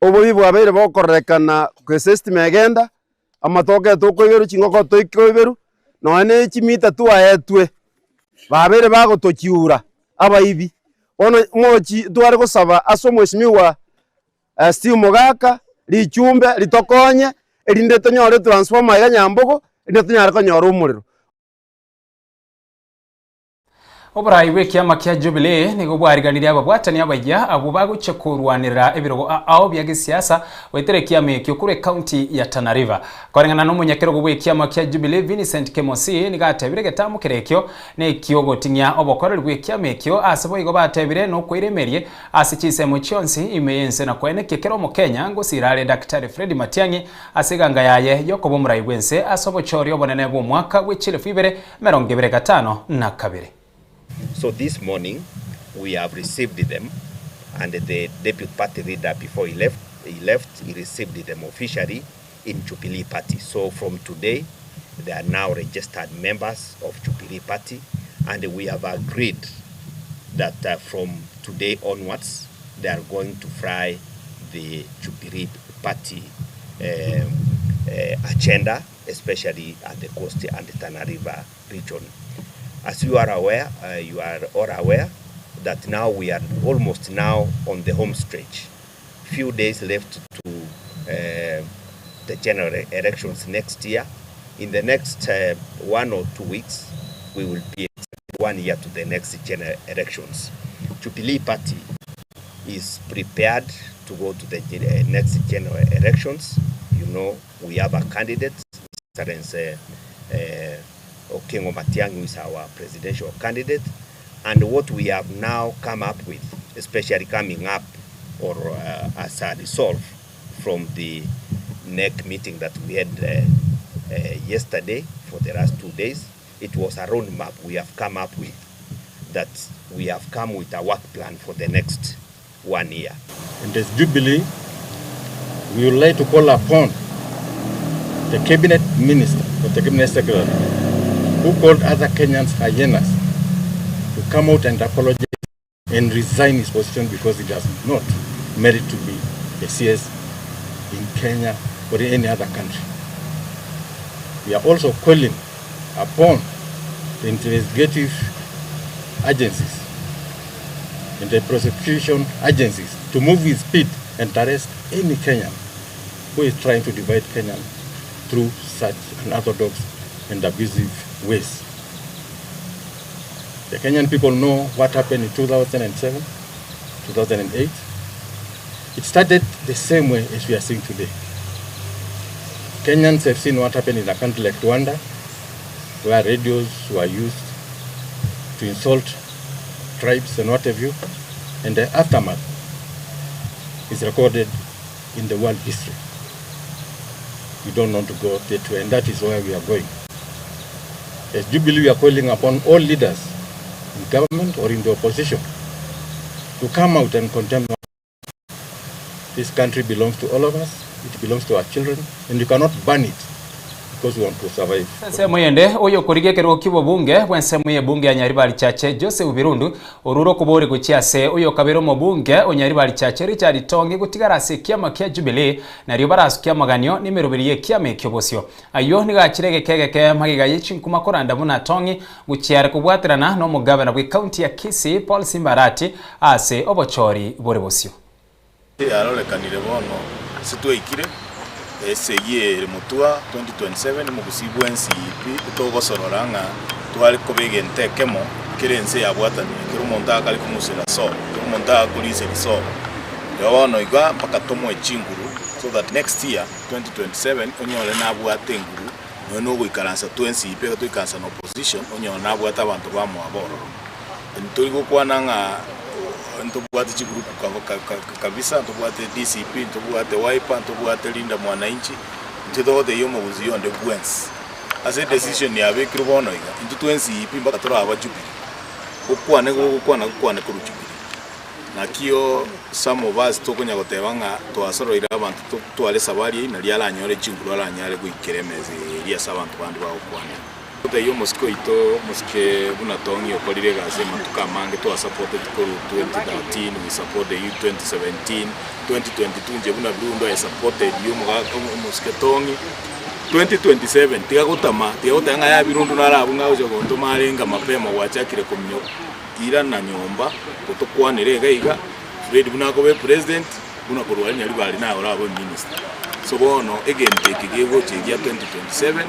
oboibi bwabeire bokorerekana gose esitima egenda, amatoke tokoiberwa, chingoko toikoiberwa, nonya na chimita twaetwe, babeire bagotochiura abaibi. Bono mochi tware gosaba ase omweshimiwa Steve Mogaka, richumbe ritokonye, erinde tonyore etransformer iga Nyambogo, erinde tonyare konyora omorero. Oborai bw'ekiama kia Jubilee nigo bwariganirie ababwatani abayia abwo bagochia korwanerera ebirogo ao bia gesiasa goetera ekiama ekio korwa ecounty ya Tana River. Koreng'ana nomonyakerogo bw'ekiama kia Jubilee Vincent Kemosi nigo atebire egetambo kere ekio nekiogoting'ia obokoreri bw'ekiama ekio ase boigo batebire nokoira emerie Ase chinsemo chionsi ime y'ense na koenekia kera Omokenya ngosira are Daktari Fred Matiang'i ase eganga yaye y'okoba omorai bw'ense ase obochori obonene bw'omwaka bwe chielfu ibere emerongo ebere gatano na kabere. So this morning we have received them and the deputy party leader before he left, he left, he received them officially in Jubilee Party. So from today they are now registered members of Jubilee Party and we have agreed that uh, from today onwards they are going to fly the Jubilee Party um, uh, agenda, especially at the coast and the Tana River region. As you are aware, uh, you are all aware that now we are almost now on the home stretch. Few days left to uh, the general elections next year. In the next uh, one or two weeks, we will be one year to the next general elections. Jubilee Party is prepared to go to the uh, next general elections. You know, we have a candidate, Terence uh, uh, Okengo Matiang'i, who is our presidential candidate. And what we have now come up with, especially coming up or uh, as a resolve from the NEC meeting that we had uh, uh, yesterday for the last two days, it was a roadmap we have come up with that we have come with a work plan for the next one year. And as Jubilee, we would like to call upon the cabinet minister or the cabinet secretary who called other Kenyans hyenas to come out and apologize and resign his position because he does not merit to be a CS in Kenya or in any other country. We are also calling upon the investigative agencies and the prosecution agencies to move with speed and arrest any Kenyan who is trying to divide Kenya through such unorthodox and abusive ways. The Kenyan people know what happened in 2007, 2008. It started the same way as we are seeing today. Kenyans have seen what happened in a country like Rwanda, where radios were used to insult tribes and what have you, and the aftermath is recorded in the world history. We don't want to go that way, and that is where we are going. As Jubilee, we are calling upon all leaders in government or in the opposition to come out and condemn this country belongs to all of us, it belongs to our children, and you cannot ban it because we want to survive. Ensemo yende, oyokorigia ekerogo ki'obobunge bw'ensemo y'ebunge ya Nyaribari Chache, Joseph Birundu, orure okobori gochia ase oyokabere omobunge o Nyaribari Chache, Richard Tongi, gotigara ase ekiama kia Jubilee, nario barasukie amaganio nemeroberi y'ekiama ekio bosio. Ayio nigo achire egeka egeke magega ye chinkuma koranda buna Tongi gochia are kobwaterana nomogavana bw'ecounty ya Kisii, Paul Simba Arati, ase obochori bore bosio. Yarorekanire bono ase twaikire, esegi ere motwa 2027 omogusii bwensi pi togosorora ng'a tware koba egento ekemo kera ense yabwatanire, kera omonto agakare kong'usera sobo, kera omonto agakoriseria sobo. Igo bono iga mpaka tomoe chinguru so that next year 2027 onyore nabwate enguru nonya na ogoikaransa twensi pi ekero toikaransa na opposition onyore nabwate abanto bamwabo ororo. Ntori gokwana ng'a ntobwate chigroup kabisa, ntobwate DCP, ntobwate Wiper, ntobwate Linda Mwananchi, intwe togotebia omogusii onde bwensi ase edecision yabekirwe bono iga, intwe twensi pi mpaka toraba Jubilee, gokwane gogokwana gokwane korwa Jubilee. Nakio some of us tokonya goteba ng'a twasoroire abanto totware esabari eyio nario aranyore chinguru aranyare goikera emesa eria ase abanto bande bagokwanera. Totebie omosike oito, omosike buna Tong'i okorire egasi amatuko amange twasapoteti korwa 2013, we support the youth 2017, 2022 inche buna Birundo I supported you omogaka omosike Tong'i, 2027 tiga gotama, tiga goteba ng'a yaya Birundo naro abwo ng'a agocha gontoma arenge mapema gwachakire kominyoka, irana nyomba gotokwanere iga iga, Fred buna akoba epresident, buna korwa aria Nyaribari naye orabe eminister. So bono egento eke gegocha egia 2027,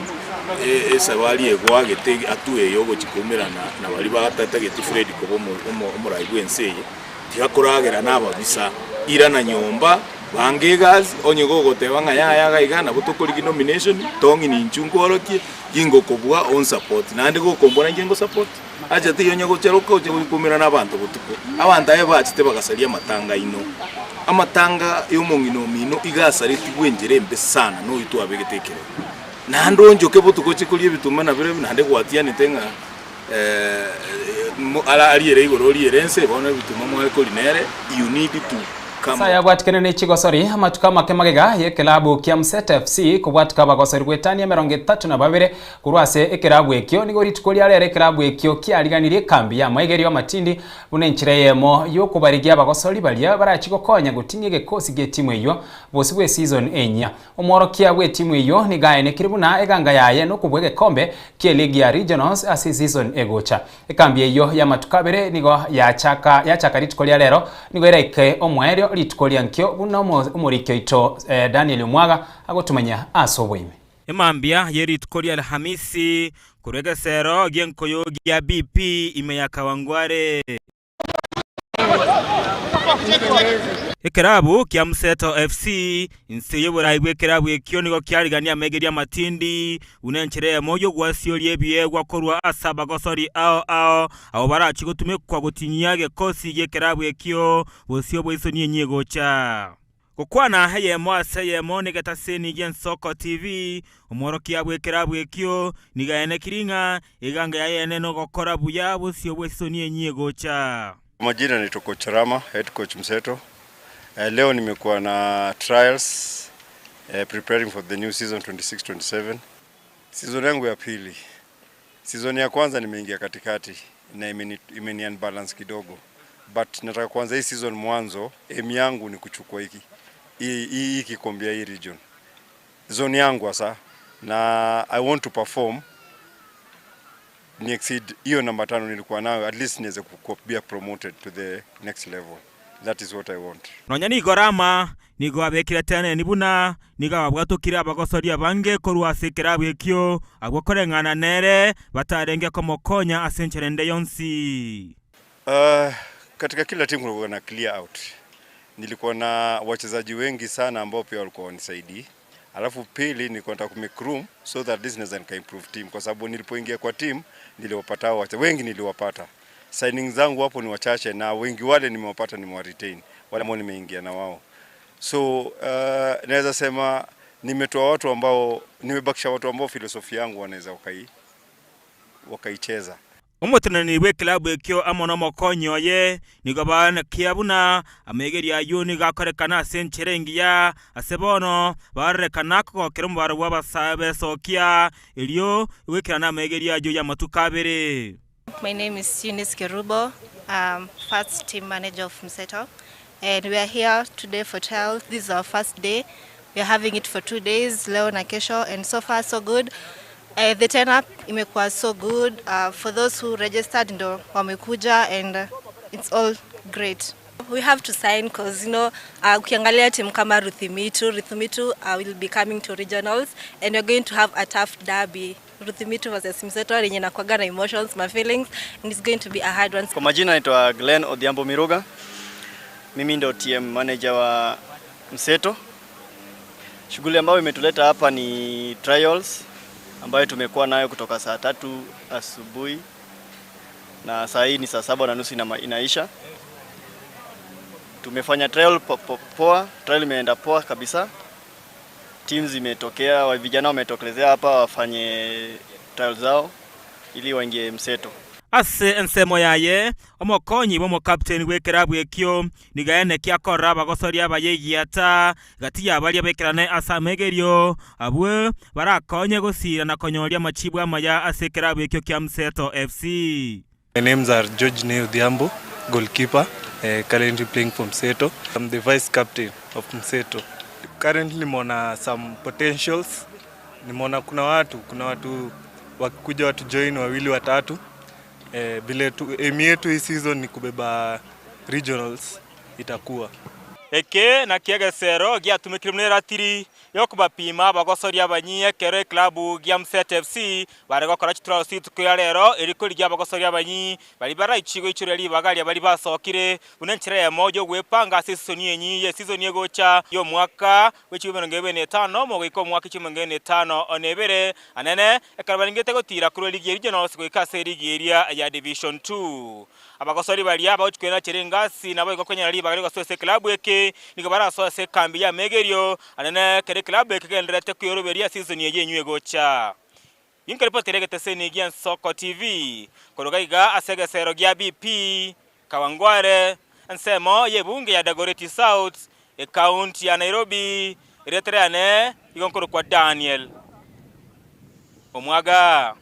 esabari egoagete hatua eye ogochia koumerana na baria batatageti Fred koba omorai bwense eye, tiga koragera na ababisa, irana nyomba, banga egasi, onye gogoteba ng'a yaya iga iga nabo tokorigia nomination, tong'ina inchu nkworokie, gingokobua onsupport, naende gokombora inche ngosupport. Acha teiyo onye gocharoka oche goikumera nabanto botuko. Abanto aye bachete bagasaria amatanga aino. Amatanga y'omong'ina omino iga asaretigwe enchera embe sana noyo twabegete ekerero. Naende onchoke botuko oche koria ebituma na birobio naende gwatianete ng'a ara ariere igoro oriere ense bono ebituma mware koria nere you need to come. Isaya abwatikane ne chigosori amatuko amake magega y'ekelabu kia Mseta FC kobwatuka abagosori goetania 32 Korwa ase ekerabu ekio nigo rituko ria rero ekerabu ekio kiariganirie ekambi y'amaigerio amatindi buna enchera eyemo y'okobarigia abagosori baria barachie gokonya goting'ia egekosi gi'etimu eyio bosio bw'eseason enyia. Omworokia bw'etimu eyio nigo aenekire buna eganga yaye nokobua egekombe ki'eligi ya Regionals ase eseason egocha. Ekambi eyio y'amatuko abere nigo yachaka yachaka rituko ria rero nigo eraike omoerio rituko ria nkio buna omoriki oito Daniel Omwaga agotumanya ase oboime. Emambia ye rituko ria Alhamisi, korwa egesero gi'enkoyo gia BP ime ya Kawangware. Ekerabu kia Mseto FC inse y'oborai bw'ekerabu ekio nigo kiarigania amaiga amatindi buna enchera eyemo y'ogwasioria ebiegwa korwa ase abagosori ao ao abwo barachie gotumekwa gotinyia egekosi gi'ekerabu ekio bosio bw'esoni enyia egocha. Gokwana eyemo ase eyemo negetaseni gi'Ensoko TV, omworokia bw'ekerabu ekio nigo aenekiri ng'a eganga yaye ene nogokora buya bosio bw'esisoni enyia egocha. Kwa majina naitwa Coach Rama, head coach Mseto. Leo nimekuwa na trials preparing for the new season 26-27. Season yangu ya pili. Season ya kwanza nimeingia katikati na imeni, imeni unbalance kidogo but nataka kuanza hii season mwanzo, aim yangu ni kuchukua hiki hii hii kikombe ya hii region zone yangu hasa, na I want to perform ni exceed hiyo namba 5 nilikuwa nayo, at least niweze ku be promoted to the next level. That is what I want. Nonya nigo Rama nigo abekire teneni buna nigo ababwatokire abagosori abange korwa ase ekerabu ekio, abwo koreng'ana nere batarenge komokonya ase enchera ende yonsi. Katika kila timu kulikuwa na clear out. Nilikuwa na wachezaji wengi sana ambao pia walikuwa wanisaidii. Alafu pili nilikuwa nataka kumake room so that this naweza nika improve team kwa sababu nilipoingia kwa team niliwapata hao wengi niliwapata. Signing zangu hapo ni wachache na wengi wale nimewapata nimewa retain wale ambao nimeingia na wao. So naweza sema nimetoa watu ambao nimebakisha watu ambao philosophy yangu wanaweza wakaicheza. Omoteneneri bw'ekilabu ekio amo nomokonyi oye nigo banekia buna amegerio ayio nigo akorekana ase enchera engiya, ase bono barorekana kogokera omobaro bw'abasae b'esokia, erio goikerana amegerio ayio y'amatuko abere. My name is Eunice Kerubo, um, first team manager of Mseto. And we are here today for trials. This is our first day. We are having it for two days, leo na kesho, and so far so good. Uh, the turn up imekuwa so good. Uh, for those who registered ndo wamekuja and uh, it's all great. We have to sign because you know uh, ukiangalia timu kama Ruthimitu, Ruthimitu uh, will be coming to regionals and we're going to have a tough derby. Ruthimitu versus Mseto yenye inakuwaga na emotions, my feelings and it's going to be a hard one. Kwa majina naitwa Glenn Odhiambo Miruga. Mimi ndo TM manager wa Mseto. Shughuli ambayo imetuleta hapa ni trials ambayo tumekuwa nayo kutoka saa tatu asubuhi na saa hii ni saa saba na nusu inaisha. Tumefanya trial po, po, poa, trial imeenda poa kabisa. Teams zimetokea, wa vijana wametokelezea hapa wafanye trial zao ili waingie Mseto. Ase ensemo yaye, omokonyi bw'omokapteni bw'ekerabu ekio nigo aenekia akorora abagosoria abaye egiata gati ya baria bekerane ase amegerio, abwo barakonye gosira na konyoria amachibu amaya ase ekerabu ekio kia Mseto FC. My names are George Neo Odhiambo, goalkeeper, currently playing for Mseto. I'm the vice captain of Mseto. Currently nimeona some potentials. Nimeona kuna watu, kuna watu wakikuja watu join wawili watatu. Eh, vile tu, aim yetu hii season ni kubeba regionals itakuwa. Eke nakio egesero giatumekire buna eratiri yokobapima abagosoria abanyi ekero eklabu gia Mseto FC bare gokora chitrials rituko ria rero eri korigia abagosoria abanyi bari baraichi goichoria ribaga ria bari basokire buna enchera eyemo yogwepanga ase esisoni enyi ye season egocha ya omwaka bwa chikumi emerongo ebere na etano omogoika omwaka chikumi emerongo ebere na etano na ebere anene ekero barengete gotira korwa erigi ya regionals goika ase erigi eria ya division 2. Abagosori baria bagochia kwenachera engasi naboigo konyora ribaga rigosoa ase eklabu eke, nigo barasoe ase ekambi y'amegerio anene ekero eklabu eke kegendererete kweyoroberia season eye enywe egocha. Inkeripotera egeteseni gia Nsoko TV koruga iga ase egesero gia BP, Kawangware, ensemo y'ebunge ya Dagoretti South, ekaunti ya Nairobi, erieta riane igo nkorokwa Daniel Omwaga.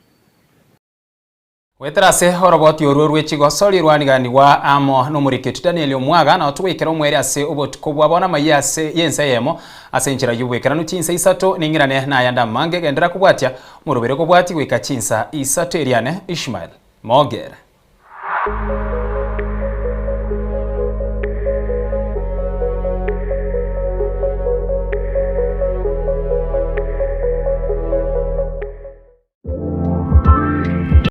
Goetera ase oroboti orwo rwe chigosori rwaniganigwa amo nomoriketi Daniel Omwaga, nao togoikera omweri ase obotuko bwa bono amaiya ase y'ense eyemo ase enchera y'obwekeranu chinsa isato ning'irane nayande amange genderera kobwatia omorobere kobwatia goika chinsa isato eriane Ishmael Mogere.